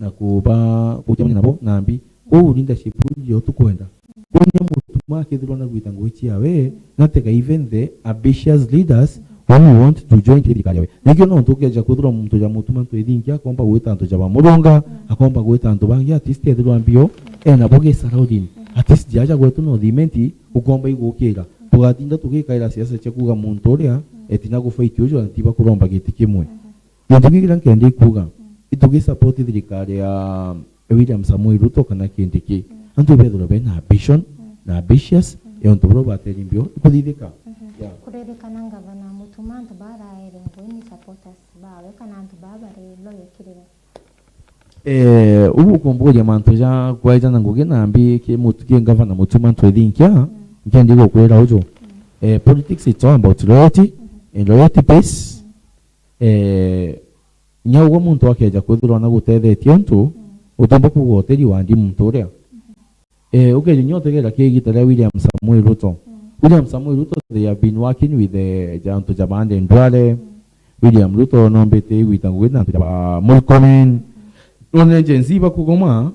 na kuba, kucemania nabo nambi. Kwou leadership iu nio tukwenda. Kwou ni Mutuma akethirwa na gwita ngugi ciawe, na tega even the ambitious leaders who want to join kiri thirikari yawe. Nikio nontu ukeja kwithirwa muntu ja Mutuma Ntwithinkia akomba gwita antu ja ba Murunga, akomba gwita antu bangi, at least ethirwa mbio, ena bo gi surrounding. At least jaja gwetu North Imenti, ukomba igukira. Tugatinda tugikaira siasa cia kuuga muntu uria etina gufight uju na tiba kuromba giti kimwe. Gintu kingi kiria nkenda ikuuga, itugi support thirikari ya William Samoei Ruto kana Kindiki. Antu bethirwa bena ambition na ambitious, ya untu buria ubateri mbio ikuthithika. Yeah. Kuririkana ngavana Mutuma antu baraere ngugi ni supporters bawe kana antu baa bari loyal kiri we? Eh, ubu ukumburia mantu ja kwaija na ngugi nambi ki mutu-, ki ngavana Mutuma Ntwithinkia, nkendi gukwira uju. Eh, politics it's all about loyalty, and loyalty pays. Eh, inya ugwe muntu akeja kwithirwa na gutethetie untu, utiumba kuuga utiri wandi muntu uria. Eh, ukeja inya utegera ki igita ria William Samoei Ruto. William Samoei Ruto, they have been working with the, ja-, antu ja bande Ndwale, William Ruto nombete gwita ngugi na antu ja ba Murkomen. None Gen Z bakugoma,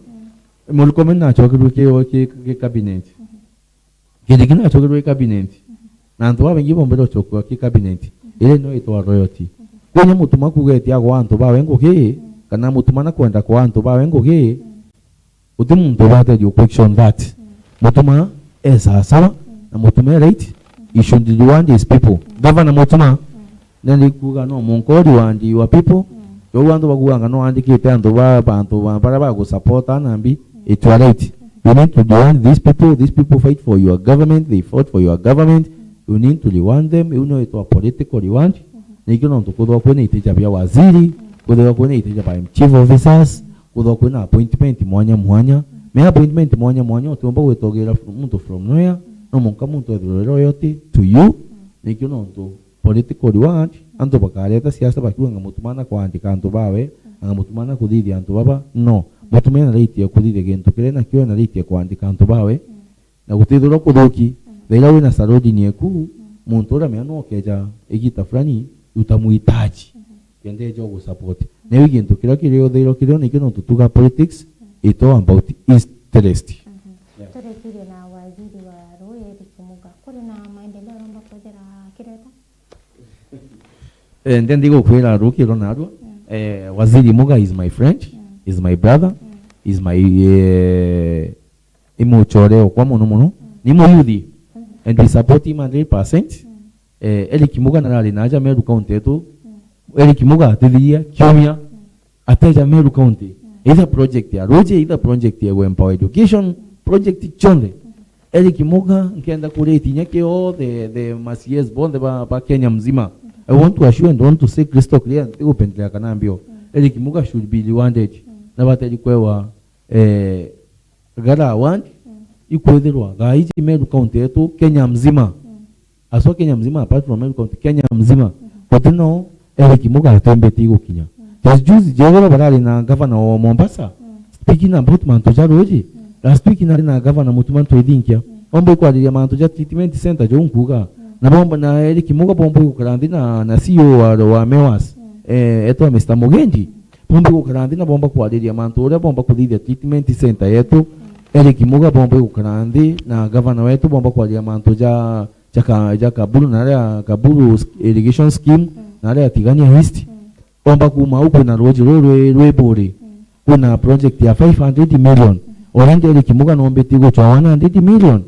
Murkomen nachokirwe ki, ki, ki cabinet. Kindiki nachokirwe ki cabinet. Na antu babaingi bombere guchokwa ki cabinet. Iri no itwa royalty. Kwou inya Mutuma kuuga eti agwa antu bawe ngugi, kana Mutuma na kwenda kwa antu bawe ngugi, uti muntu ubateria u question that. Mutuma e sawasawa, na Mutuma e right, he should reward his people. Governor Mutuma, nandi kuuga no munka u reward your people. Kwou antu bakuuganga no andikite antu ba, bantu ba, baria bagusupporta nambi, it your right. You need to reward these people. These people fight for your government, they fought for your government. You need to reward them. Iu nio itwa political reward. Nikio nontu kwithirwa kwina iti ja bia waziri, kwithirwa kwina iti ja ba chief officers, kwithirwa kwina appointment mwanya mwanya. Me appointment mwanya mwanya utiumba gwita ugira muntu from nowhere, no munka muntu ethirwe loyalty to you. Nikio nontu political reward, antu bakareta siasa bakiuga nga Mutuma na kwandika antu bawe, nga Mutuma na kuthithia antu baba. No, Mutuma ena right ya kuthithia gintu kiria nakio ena right ya kwandika antu bawe. Na gutithirwa kuthuki, thaira wina surrounding eku, muntu uria mea no ukeja igita fulani, utamuhitaji. Kenda eja ugusupport. Na iu gintu kiria kiri uthairwa kirio nikio nontu tuga politics, it's all about interest. Yeah. Turikirie na waziri wa rui Eric Muga. Kuri na maendeleo aromba kwethira akireta? Eh, ndendi gukwira rukiro narua. Eh, Waziri Muga is my friend, is my brother, is my, eh, i muchore okwa mono mono. Ni muyuthi, and we support him hundred percent. Eh, Eric Muga narari naja Meru County yetu. Eric Muga atithiria kiumia ateja Meru County. Either project ya ruji, either project ya empower education, project chonde. Eric Muga, nkenda kuriti inya kiothe, the ma C S bonthe ba, ba Kenya mzima. I want to assure and want to say crystal clear, ntigupendelea kana mbio. Eric Muga should be rewarded. Na bateri kwewa, eh, gara award, ikwithirwa, ga iji Meru County yetu, Kenya mzima. Aswa Kenya mzima, apart from Meru County, Kenya mzima. Guti no Eric Muga atembete igukinya. Just juzi, jethirwa barari na governor wa Mombasa, speaking about mantu ja ruji. Last week nari na governor Mutuma Ntwithinkia. Bomba ikwariria mantu ja treatment center jau nkuga. Na bomba na Eric Muga bomba igukara nthi na, na C E O wa, wa Mewas. Eh, etwa Mister Mugendi. Bomba igukara nthi na bomba kwariria mantu uria bomba kuthithia treatment center yetu. Eric Muga bomba igukara nthi na governor wetu bomba kwariria mantu ja ja ka-, ja Kaburu, na aria Kaburu s-, irrigation scheme, na aria Tigania East. Omba kuuma au kwina ruuji ruu rwi, rwi Buri. Kwina project ya five hundred million. Already Eric Muga nombiti guchwa one hundred million.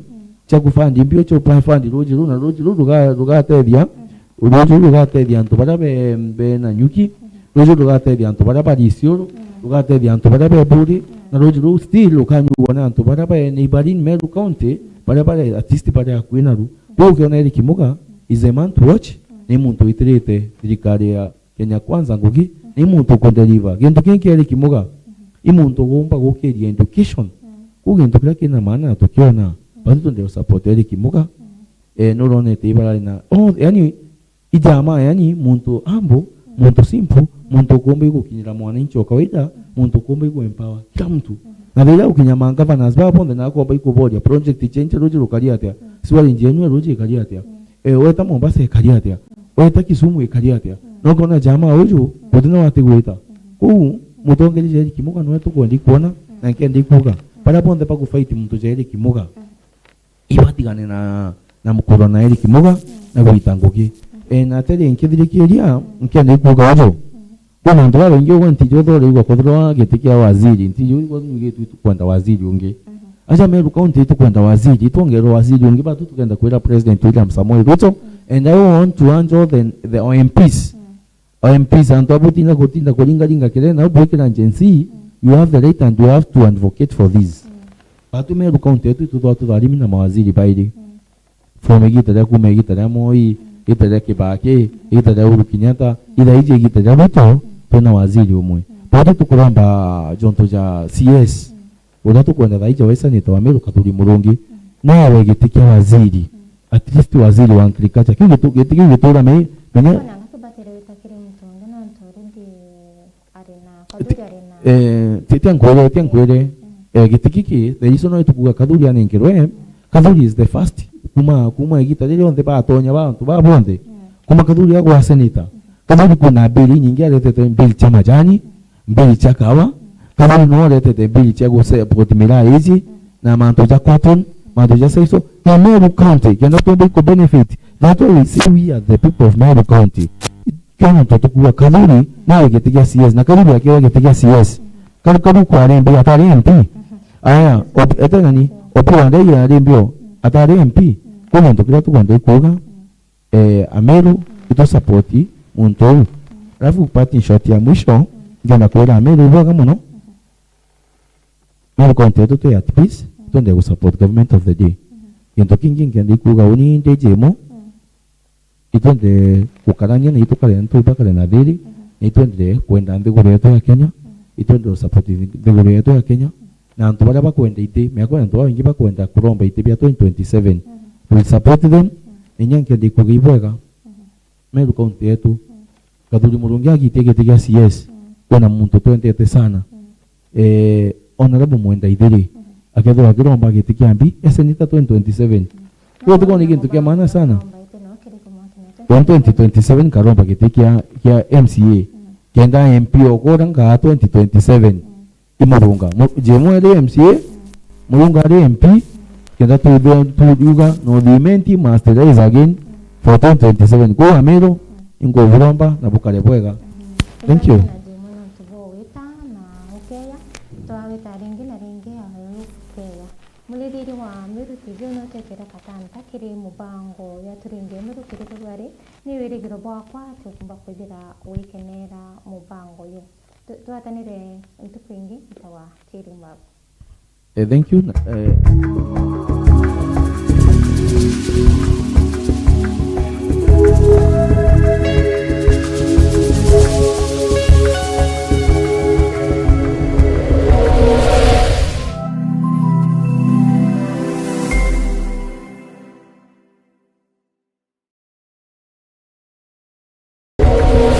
Cia kufandi mbio cia kufandi ruuji ruu, na ruuji ruu ruga-, rugatethia, ruuji ruu rugatethia antu baria be, be Nanyuki. Ruuji ruu rugatethia antu baria bari Isiolo, rugatethia antu baria be Buri, na ruuji ruu still rukanyuwa ni antu baria be neighboring Meru County, baria bari at least bari akui naru. Kwou ukiona Eric Muga is a man to watch, ni muntu witirite thirikari ya Kenya Kwanza ngugi, ni muntu ukudeliver. Gintu kingi Eric Muga, i muntu ugumba gukiria education. Kwou gintu kiria kina maana na tukiona, basi tuendelee support Eric Muga. Eh, nuronete ibarari na, oh, yani, ijamaa, yani, muntu humble, muntu simple, muntu ukumba igukinyira mwananchi wa kawaida, muntu ukumba igu empower kila mtu. Na riria ukinya ma governors baba bonthe na akomba ikuboria project change ruuji rukari atia? Sewage yenu ya Ruji ikari atia? Mm. Eh, weta Mombasa ikari atia? Mm. Weta Kisumu ikari atia? Mm. Na ukona jamaa uju, mm, gutina wati gwita. Mm. Kuu, mutongeria Eric Muga nwe tukwenda ikwona, mm, na nkenda ikuga. Mm. Baria bonthe bakufight muntu ja Eric Muga. Mm. Ibatigane na, na mukuro na Eric Muga, mm, na gwita ngugi. Mm. Eh, na atari nkithirikiria, mm, nkenda ikuga uju. Mm. Kwina antu babaingi ugwe ntiji uthurirwa kwithirwa giti kia waziri, ntiji ugwe nigitwe itukwenda waziri ungi. Mhm. Aja Meru County itukwenda waziri, itwongerwe waziri ungi, batu tukenda kwira President William Samoei Ruto, mm, and I want to urge all the, the M Ps. Mm. O M Ps, antu abu tinda gutinda kuringaringa kirena, ubwikira Gen Z, mm, you have the right and you have to advocate for this. Mm. Batu Meru County yetu itutwa tutharimi na mawaziri bairi. Mm. From igita ria kuma igita ria Moi, mm, igita ria Kibaki, mm, igita ria Uhuru Kenyatta, mm, ithaiji igita ria Ruto, mm, twina waziri umwe. Mm. Batu tukuromba jonto ja C S, mm, uria tukwenda thaiji wa senator wa Meru Kathuri Murungi, mm, nawe giti kia waziri, mm, at least waziri wa agriculture. Kiu gitu-, giti kiu gitura me-, menya. Bona ngatubatire wita kiri muntu ungi nontu already ari na, Kathuri ari na. Eh, ti, tia nkwire, tia nkwire. Mm. Eh, giti giki, the reason why tukuga Kathuri anenkerwe, mm, Kathuri is the first. Kuma, kuma igita riri rionthe batonya ba antu ba bonthe. Mm. Kuma Kathuri agwa senator. Mm. Kathuri kwina bill nyingi aretete, bill cia majani, mm, bill cia kawa. Mm. Kathuri no aretete bill cia gu support miraa iji, mm, na mantu ja cotton, mantu ja saiso. Na Meru County, kenda twende ku benefit. That's why we say we are the people of Meru County. Kio nontu tukuga Kathuri nawe giti gia C S, na Kathuri akiwa giti gia C S. Karu, karu kwa R M B atari M P. Aya, op-, ete nani? Opiyo Wandayi ari mbio, atari M P. Kwi nontu kiria tukwenda ikuga, eh, Ameru, itu support muntu uu. Alafu parting shot ya mwisho, ngenda kwira Ameru ibwega mono. Meru County yetu twi at peace, twende gu support government of the day. Gintu kingi nkenda ikuga uni ndi Jemo, itwende gukarania na itukare na ntu bakare na thiri, na itwende kwenda nthiguru yetu ya Kenya, itwende gu support nthiguru yetu ya Kenya, na antu baria bakwenda iti, miaka antu baingi bakwenda kuromba iti bia twenty twenty-seven, we support them, na inya nkenda ikuga ibwega. Meru County yetu, Kathuri Murungi agitie giti gia C S, kwina muntu twendete sana. Eh, Honorable Mwenda Ithiri, akethirwa akiromba giti kia M P, e senator twenty twenty-seven. Kwou tiko ni gintu kia maana sana. One twenty twenty-seven karomba giti kia, kia M C A. Kenda M P okora ngaa twenty twenty-seven. I Murunga. Mu-, Jemo ari M C A, Murunga ari M P, kenda tu-, tu-, tuuga no the imenti must rise again for twenty twenty-seven. Kwou Ameru, inkuburomba na bukare bwega. Thank you. Thank you na Jemo nontu bwa gwita na ukeya. Twagwita ringi na ringi, Ameru ukeya. Murithiri wa Meru T V uno utekere katanta kiri mubango ya Turinge Meru kiri February. Ni wirigiro bwakwa ati ukumba kwithira wikenera mubango uyu. Tu-, twatanire ntuku ingi, ntawa Thierry Mbabu. Eh, thank you. Eh,